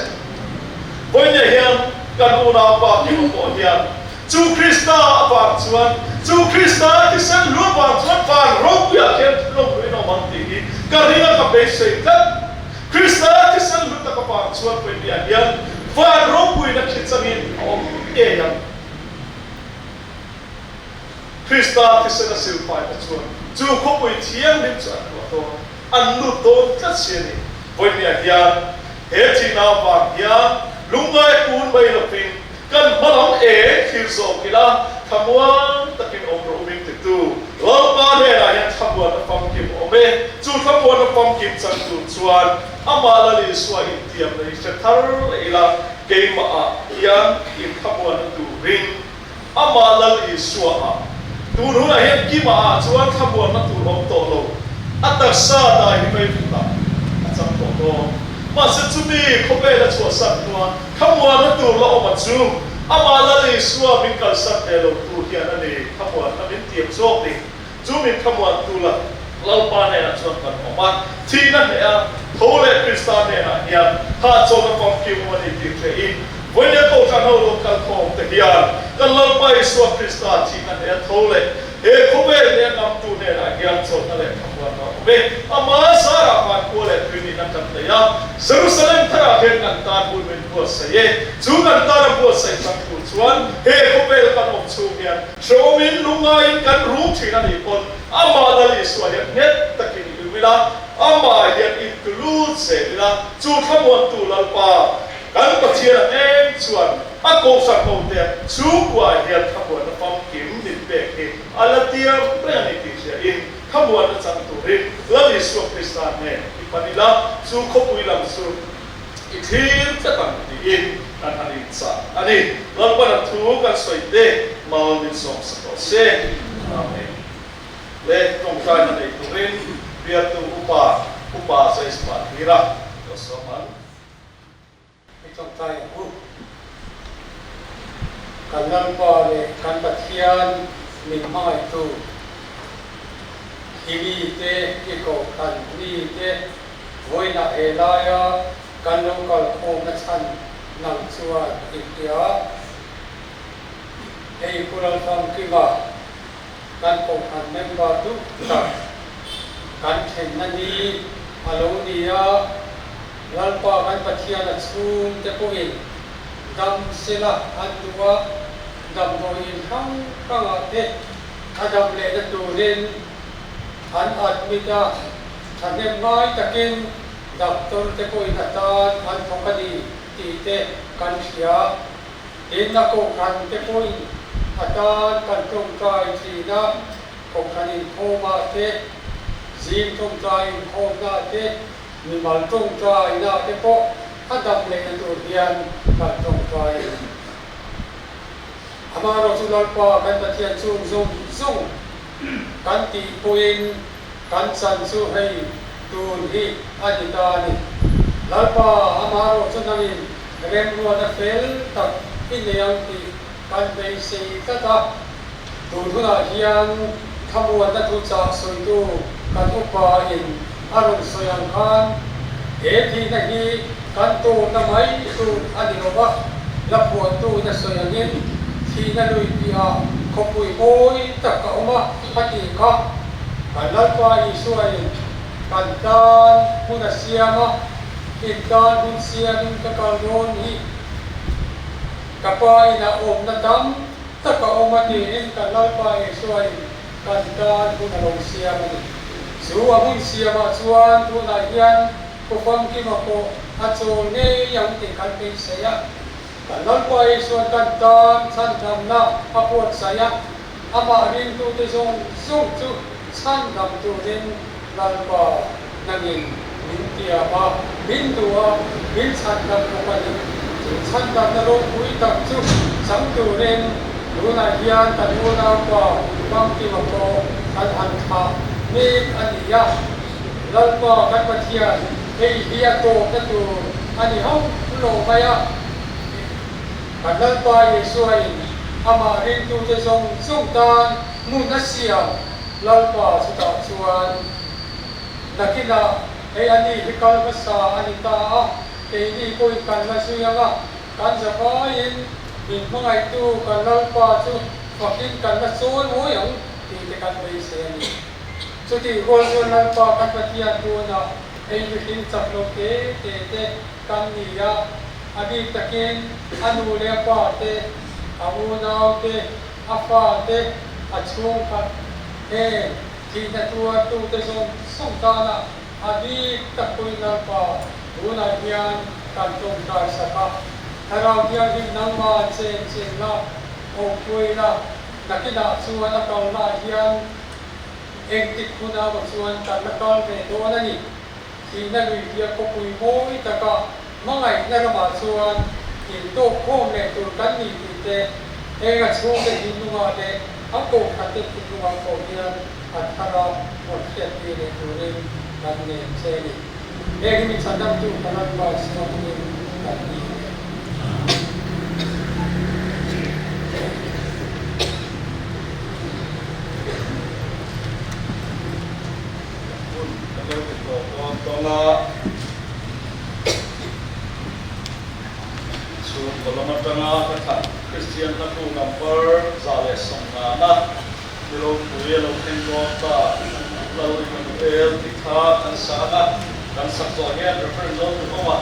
Vawiinah hian kan unaupa Kima pawh hian Chu Krista avang chuan, chu Krista thisen hlu avang chuan van ropuiah khian lawmluin a awm ang tih hi ka ring a, ka beisei tlat. Krista thisen hlu tak avang chuan Pawimawhah hian van ropuina khi changin a awm ngei ang. Krista thisen a silfai te chuan chu khawpui thianghlim chu an luah dawn, an lut dawn tlat si a ni. Pawimawhah hian he thihna avang hian lungngai kun mai lovin Kan hma lam eng thlir zawk ila, thlamuan takin awm rawh u min titu Lalpa hnenah hian thlamuan a famkim awm e. Chu thlamuan a famkim chang tur chuan amah Lal Isua intiamna hi hre thar leh ila, keimahah hian inthlamuanna turin amah Lal Isuaah tun hunah hian kimahah chuan thlamuanna tur awm tawh lo, a taksa dai hi meivutah a chang tawh dawn. Mahse chumi khawvela chhuahsan hnuah Thlamuanna tur la awm a chu, amah Lal Isua min kalsan ve lo tu hian a ni, thlamuanna min tiam zawk ni. Chu min thlamuan tu la Lalpa hnenah chuan kan awm a, thihna hneh a. Tho leh Krista hnenah hian hahchawlhna famkim awm a ni tih hrehin, Vawinia Kohhran ho lo kal khawm te hian kan Lalpa Isua Krista thihna hne a tho leh he khawvel hne a ngamtu hnenah hian chawlhna leh thlamuanna a awm e. Ama zarah vankhua leh tui nihna kan nei a, Jerusalem tharah hian kan tan hun min buatsaih e. Chu kan tan a buatsaih chang tur chuan he khawvel kan awm chhung hian hrehawmin lungaiin kan rum thin a nih pawn Amah Lal Isua hian nghet takin i um ila, Amah hian intulut zel ila, chu thlamuantu Lalpa kan Pathian a eng chuan a kohhran hote chhungkuaah hian thlamuanna famkim min pek hi a la tiam reng a ni tih hriain thlamuanna chang turin Lal Isua Krista hnen i pan ila, chu khawpui lam chu i thlir tlat ang tiin kan han inchah a ni. Lalpan a thu kan sawi te mal min sawmsak rawh se. Amen. Le tawngtaina nei turin bialtu upa Upa Zaispa Hlira lo sawm ang. I tawngtai ang u. Kan Lalpa leh kan Pathian min hmangaihtu, i mite, i kohhran mite vawiinah he laia kan lo kalkhawmna chhan nang chuan i hria. Hei Pu Lalfamkima kan kohhran member duh tak kan thenna ni a lo ni a, Lalpa kan Pathian a chhungte pawhin dam sela an duh a, damdawiin hrang hrangah te a dam lehna turin an admit a, thahnem ngai takin doctor te pawhin a tan an thawk a ni tih te kan hria. Tin, a kohhran te pawhin a tan kan tawngtai thin a, kohhran inkhawmah te, zing tawngtai inkhawmnaah te, mimal tawngtainaah te pawh a dam lehna tur hian kan tawngtai a ni. Amaherawhchu Lalpa kan Pathian chung zawng zawng kan tih pawhin kan chan chu hei tun hi a ni ta a ni. Lalpa, amaherawhchu nangin Remruatna fel tak i nei ang tih kan beisei tlat a, tun hunah hian thlamuanna thuchah sawitu kan upa in a rawn sawi ang khan he thihna hi kan tawrna mai tur a ni lo va, la phuahtu in a sawi angin thihna lui piahah khawpui mawi tak a awm a, a tih kha kan Lalpa Isua in kan tan hmun a siam a. Intan hun siamin ka kal dawn hi ka pa inah awmna tam tak a awm a tiin kan Lalpa Isuain kan tan hun a lo siam a ni. Chu a hun siamah chuan tunah hian Pu Famkima pawh a chawl ngei ang tih kan beisei a. Kan Lalpa Isuan kan tan chhandamna a buatsaih a, amah ringtute zawng zawng chu chhandam turin Lalpa nangin min tiam a, min duh a, min chhandam bawk a ni. Chu chhandamna ropui tak chu chang turin tunah hian kan unaupa Famkima pawh kan han thlah mek a ni a. Lalpa kan Pathian, hei hi a tawpna tur a ni hauh lo mai a. Kan Lalpa Isuain amah ringtute zawng zawng tan hmun a siam. Lalpa chutah chuan nakinah hei a ni hi kal hmasa a ni ta a, keini pawhin kan la zui ang a, kan zavaiin min hmangaihtu kan Lalpa chu fakin kan la chawi mawi ang tih te kan beisei a ni. Chutih rual chuan Lalpa kan Pathian tunah hei mihring chak lo te te te kan ni a, a bik takin a nu leh a pa te, a unau te, A fate, a chhungkhat, heng thihna tuartute zawng zawng tana a bik tak pawhin Lalpa tunah hian kan tawngtai sak a. Thlarau Thianghlim nangmah an chen chin la, awmpuai la, nakinah chuan a kalnaah hian engtik hunah maw chuan kan la kal ve dawn a ni. Thihna lui piah khawpui mawi taka hmangaihna ramah chuan intawk khawm leh tur kan ni tih te, heng a chhungte thinlungah leh a kohhrante thinlungah pawh hian a thar a rawn hriattir leh turin kan nen che a ni. Heng hi mi chhandamtu kan Lalpa Isua hmangin kan ni e. Hun kan lo ti tawh dawn dawn a. atanga ka thlan Kristian hla thu number 150 na ni ropui a lo thleng dawn ta Lal Immanuel tih kha kan sa ang a, kan sak zawh hian Reference zawn duhawm a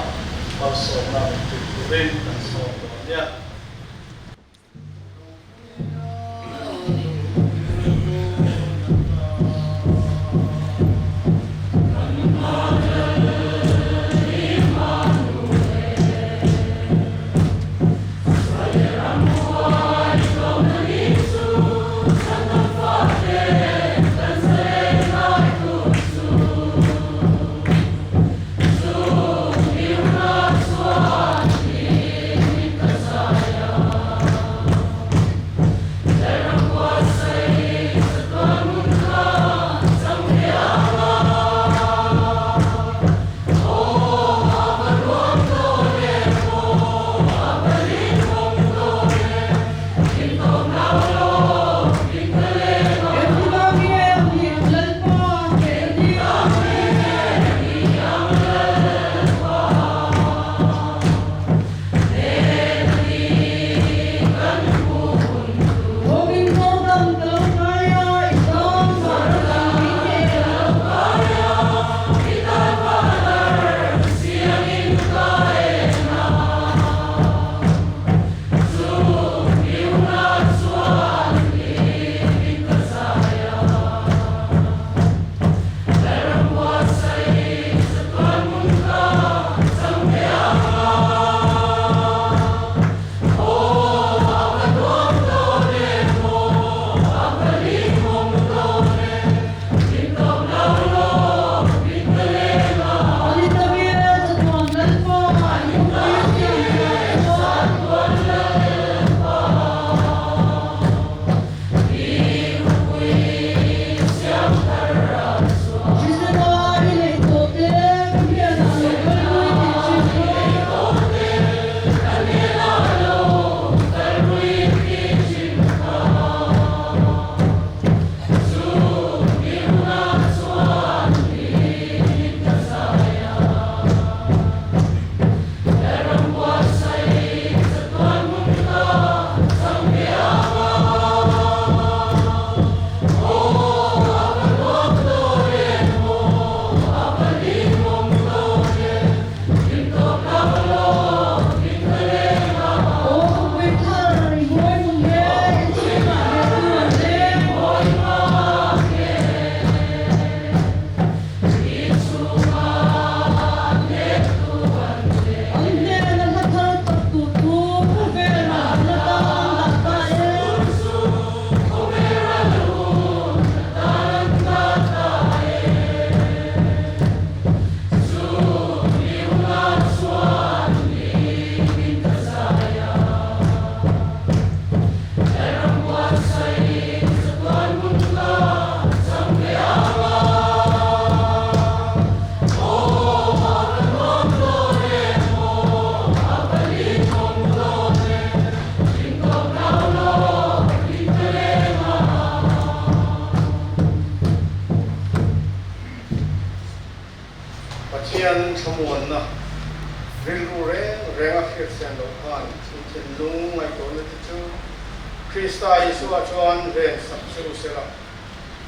malsawmna min tih turin kan sawm dawn nia. Pathian thlamuanna rilru reng reng a hriat sian loh khan in thinlung ngaihtuahna te chu Krista Isua chuan ven sak che u sela.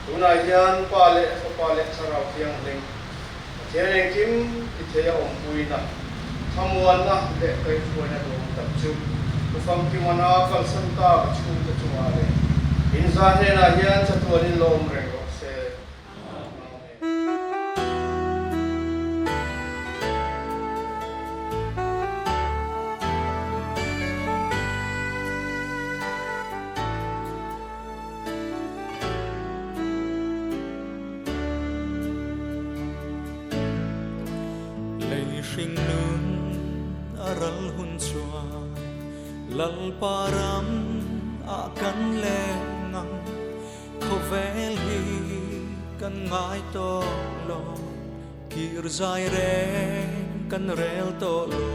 Tunah hian Pa leh Fapa leh Thlarau Thianghlim, Pathian engkim ti thei a awmpuina, thlamuanna leh kaihhruaina duhawm tak chu Pu Famkimana kalsan ta ka chhungte chungah leh inzah hnenah hian chatuanin lawm reng rawh se. Lei hring nun a ral hun chuan Lalpa ram ah kan leng ang. Khawvel hi kan ngai tawh lo, kir zai reng kan rel tawh lo.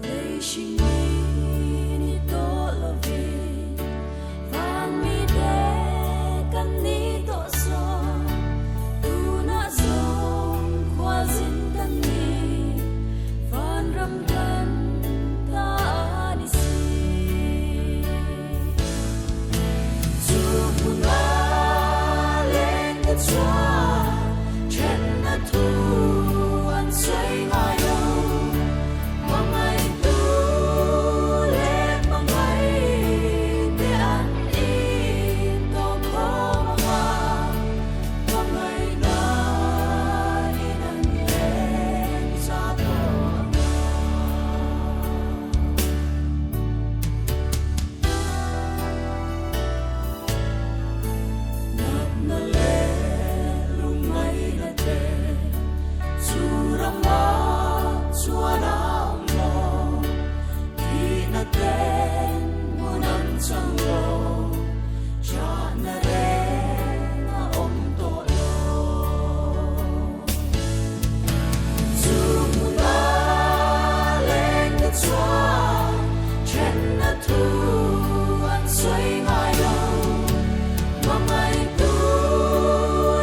Lei hring mi ni tawh lovin, van mi te kan ni tawh zawk. Tunah zawng khualzin kan ni, vanram. chuan thenna thu an sawi ngai lo. Hmangaihtu leh hmangaihte an intawh khawm ang a, hmangaihnain an leng za tawh ang a. Natna leh lungngaihna te chu rama chuan a awm lo, thihna ten hmun an chang lo, chahna reng a awm tawh lo. Chu hmuna leng te chuan thenna thu an sawi ngai lo, hmangaihtu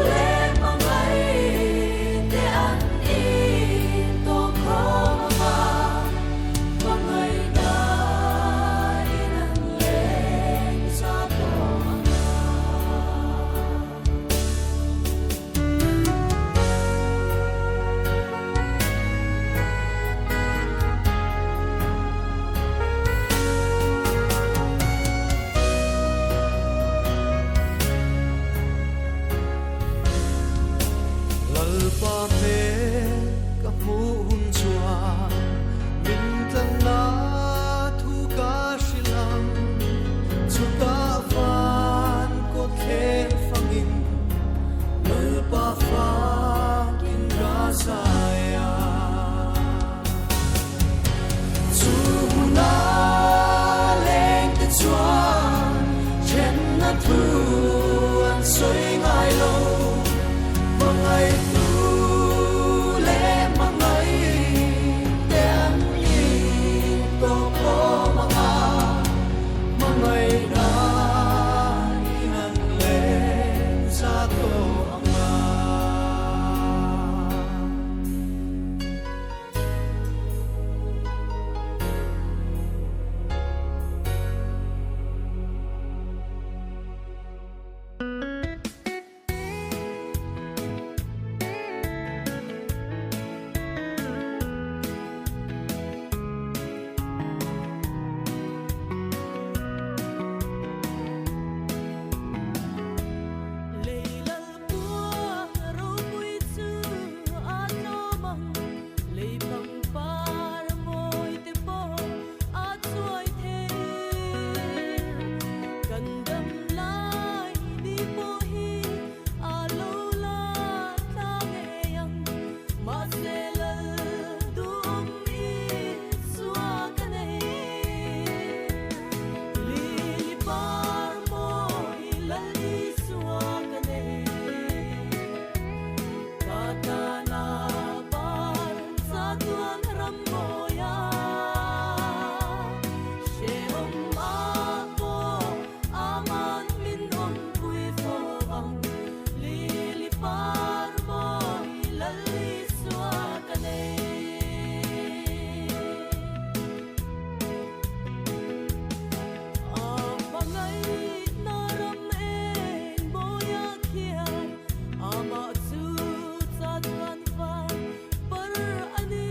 leh hmangaihte an intawh khawm ang a, hmangaihnain an leng za tawh ang a. Lalpa hmel ka hmuh hun chuan min tlanna thu ka hrilh ang, chutah van kawt thleng fangin Lalpa fakin ka zai ang. Chu hmuna leng te chuan thenna thu an sawi ngai lo, hmangaihtu leh hmangaihte an intawh khawm ang a, hmangaihnain an leng za tawh ang a. Lei lalpua ropui chu a tlawm ang, lei pangpar mawi te pawh a chuai thei. Kan dam lai ni pawh hi a lo la tla ngei ang, mahse lal duhawm i chua ka nei. Lili par mawi lal Isua ka nei. Ka tana par chatuan ram mawia, hrehawm a pawh aman min awm pui fo ang. Lili par mawi lal Isua ka nei. A hmangaihna ram eng mawia khian amah chu chatuan van par a ni.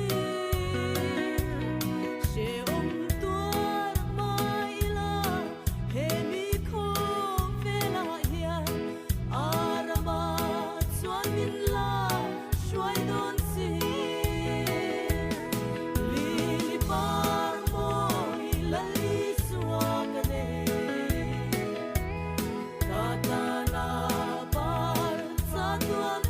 Hrehawm tuar mai ila he mi khawvelah hian a rama chuan min la hruai dawn si. Lili par mawi lal Isua ka nei. Ka tana par chatuan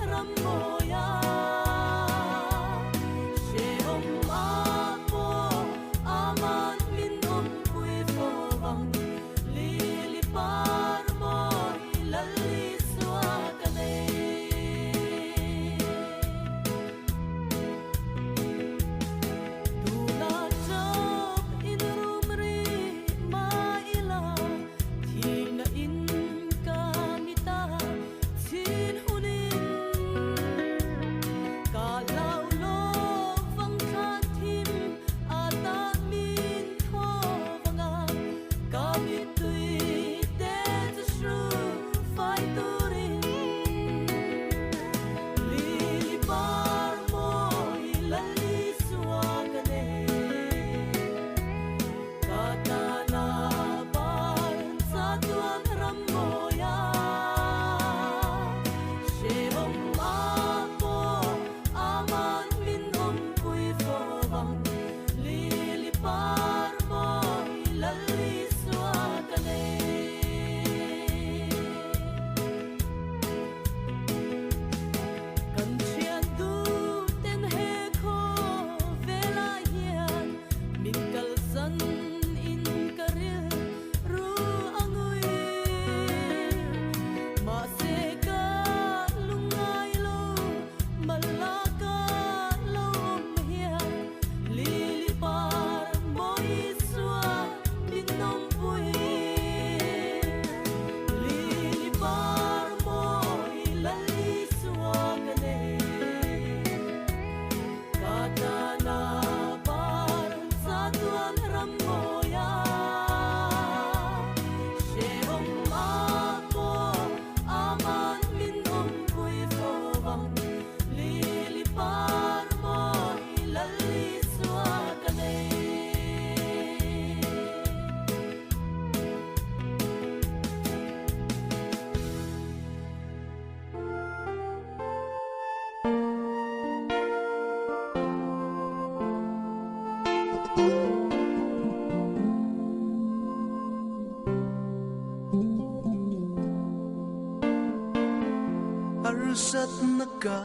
Harsat na ka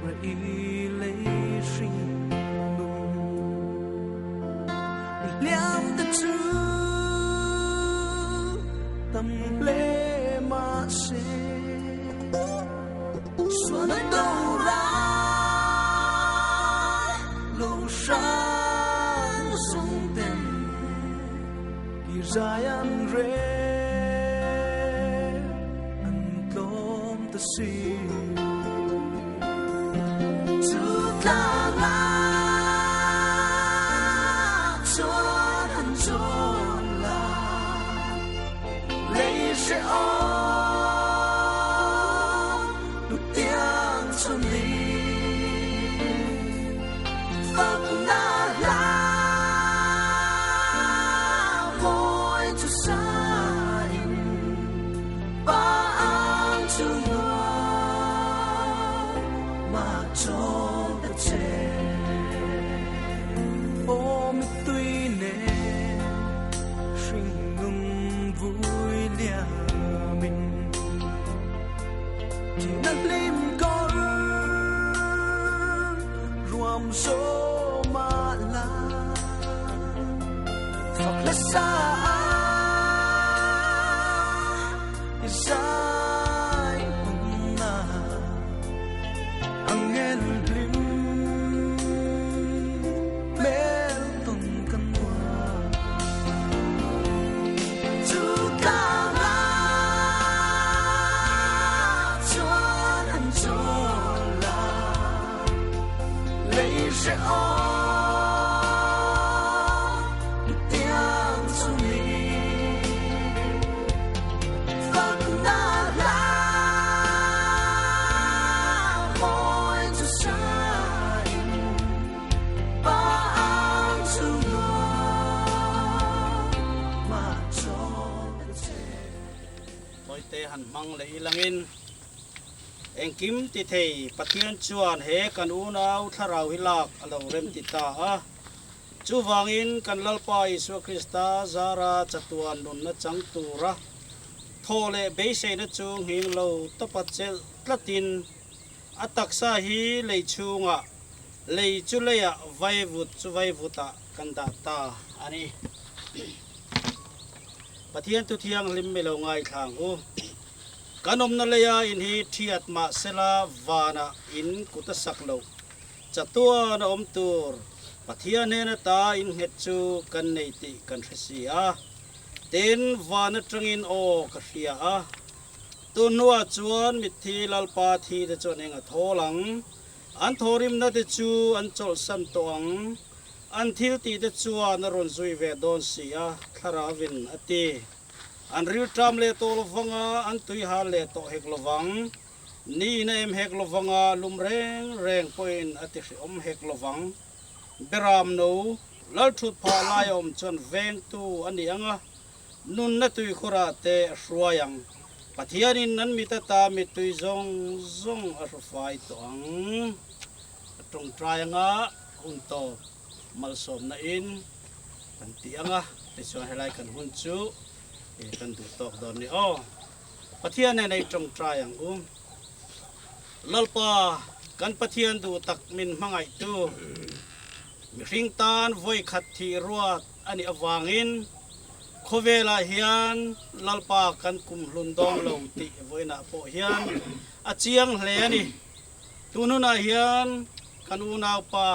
ra i lei hring nun Liam ta chu tam hle ma se Xuân đâu ra lo sang sung ten Ki zai an re an tlawm ta si Chu tlang ah chuan han zawn la Lei hre awm nu tiang chu ni Fak na hla mawi chu sa in Pa ang chu nuam ma chawl ta che Aw mittui nen hring nun vui liamin Thihna hlim kawr ruam zawm ah la Fak hla sa i zai hun na Angel hlim hmel tawn kan nuam Chu tlang ah chuan an chawl la Lei hre awm tiang chu ni Fak na hla mawi chu sa in Pa ang chu nuam ma chawl ta che. Tawite han hmang leh ilangin engkim ti thei Pathian chuan he kan unau thlarau hi lak a lo rem ti ta a. Chuvangin kan Lalpa Isua Krista zara chatuan nunna chang tura thaw leh beiseina chu nghing lo tawpa chelh tlatin a taksa hi lei chhungah, lei chu leiah vaivut chu vaivutah kan dah ta a ni. Pathian thu thianghlim mi lo ngaithlang u. Kan awmna leia in hi thiat mah sela vanah in kut a sak loh. Chatuan a awm tur Pathian hnena ta innghet chu kan nei tih kan hre si a. Tin, van atangin aw ka hria a. Tun hnuah chuan mitthi Lalpa thi te chuan eng a thawl ang? An thawhrimna te chu an chawlhsan tawh ang. An thil tih te chuan a rawn zui ve dawn si a, Thlaravin a ti. An rilṭam leh tawh lovang a, an tui hal leh tawh hek lovang. Ni in a em hek lovang a, lum reng reng pawhin a ti hrehawm hek lovang. Beram no, Lalthut phah lai a awm chuan vengtu a ni ang a, nunna tuikhurah te a hruai ang. Pathianin an mit ata mittui zawng zawng a hrufai tawh ang. A tawngtai anga hun tawp malsawmna in kan ti ang a, tichuan helai kan hun chu kan duh tawk dawn ni aw. Pathian nen ei tawngtai ang u. Lalpa, kan Pathian duh tak min hmangaihtu, mihring tan vawi khat thih ruat a nih avangin khawvelah hian Lalpa kan kum hlun dawn lo tih vawiinah pawh hian a chiang hle a ni. Tun hunah hian kan unaupa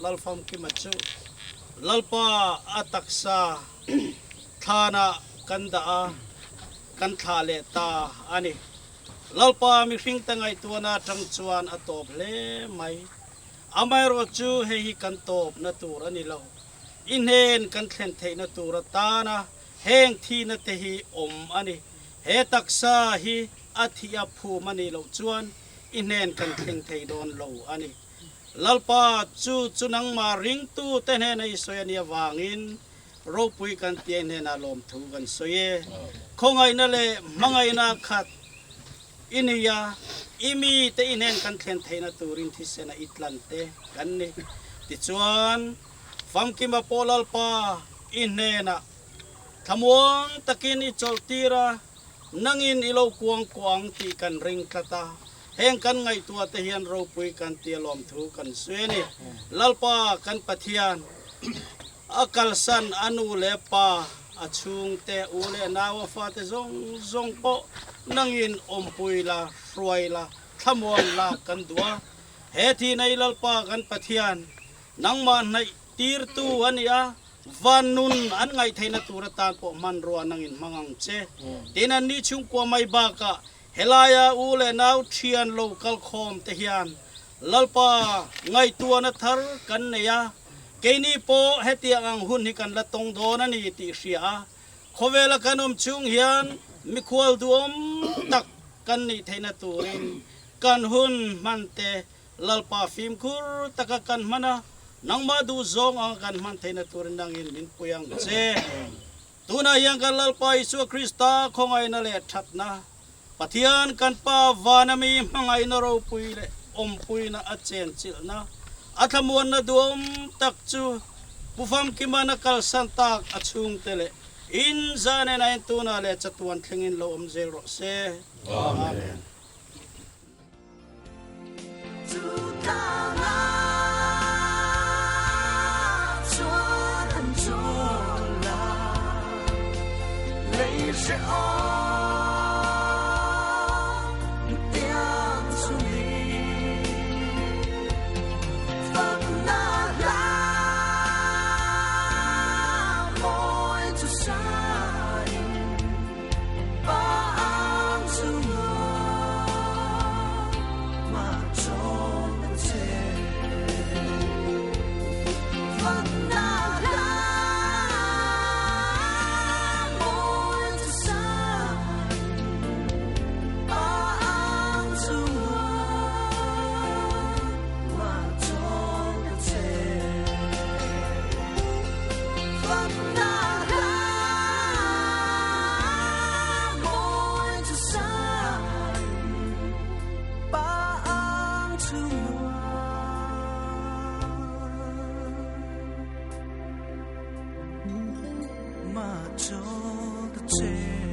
Lalfamkima chu Lalpa a taksa thlanah kan dah a, kan thlah leh ta a ni. Lalpa mihringte ngaihtuahna atang chuan a tawp hle mai. Amaherawhchu hei hi kan tawpna tur a ni lo. I hnen kan thlen theihna tur atana heng thihna te hi awm a ni. He taksa hi a thih a phum a nih loh chuan i hnen kan thleng thei dawn lo a ni. Lalpa, chu chu nangmah ringtute hnena i sawi a nih avangin ropui kan tia i hnenah lawmthu kan sawi e. Khawngaihna leh hmangaihna khat i ni a, i mite i hnen kan thlen theihna turin thisena i tlan te kan ni. Tichuan, famkima pawh Lalpa i hnenah thlamuang takin i chawlhtir a. Nangin i lo kuang kuah ang tih kan ring tlat a, heng kan ngaihtuah te hian ropui kan ti a lawmthu kan sawi a ni. Lalpa kan Pathian a kalsan a nu leh pa, a chhungte, u leh nau a fate zawng zawng pawh nangin awmpui la, hruai la, thlamuan la kan duh a. He thinei Lalpa kan Pathian nangmah hnaih tirtu a ni a, Van nun an ngaihtheihna tur atan pawh hmanrua nangin hmang ang che. Tin, an ni chhungkua mai bakah helaia u leh nau thian lo kal khawm te hian Lalpa ngaihtuahna thar kan nei a, keini pawh hetiang ang hun hi kan la tawng dawn a ni tih hria a, khawvela kan awm chung hian mikhual duhawm tak kan nih theihna turin kan hun hman te Lalpa fimkhur taka kan hman a, nangmah duh zawng anga kan hman theihna turin nangin min pui ang che. Tunah hian kan Lalpa Isua Krista khawngaihna leh thatna, Pathian kan Pa vana mi hmangaihna ropui leh awmpuina a chenchilhna, a thlamuanna duhawm tak chu Pu Famkimana kalsan tak a chhungte leh in zan en a entunah leh chatuan thlengin lo awm zel rawh se. Amen. Ma cho ta che.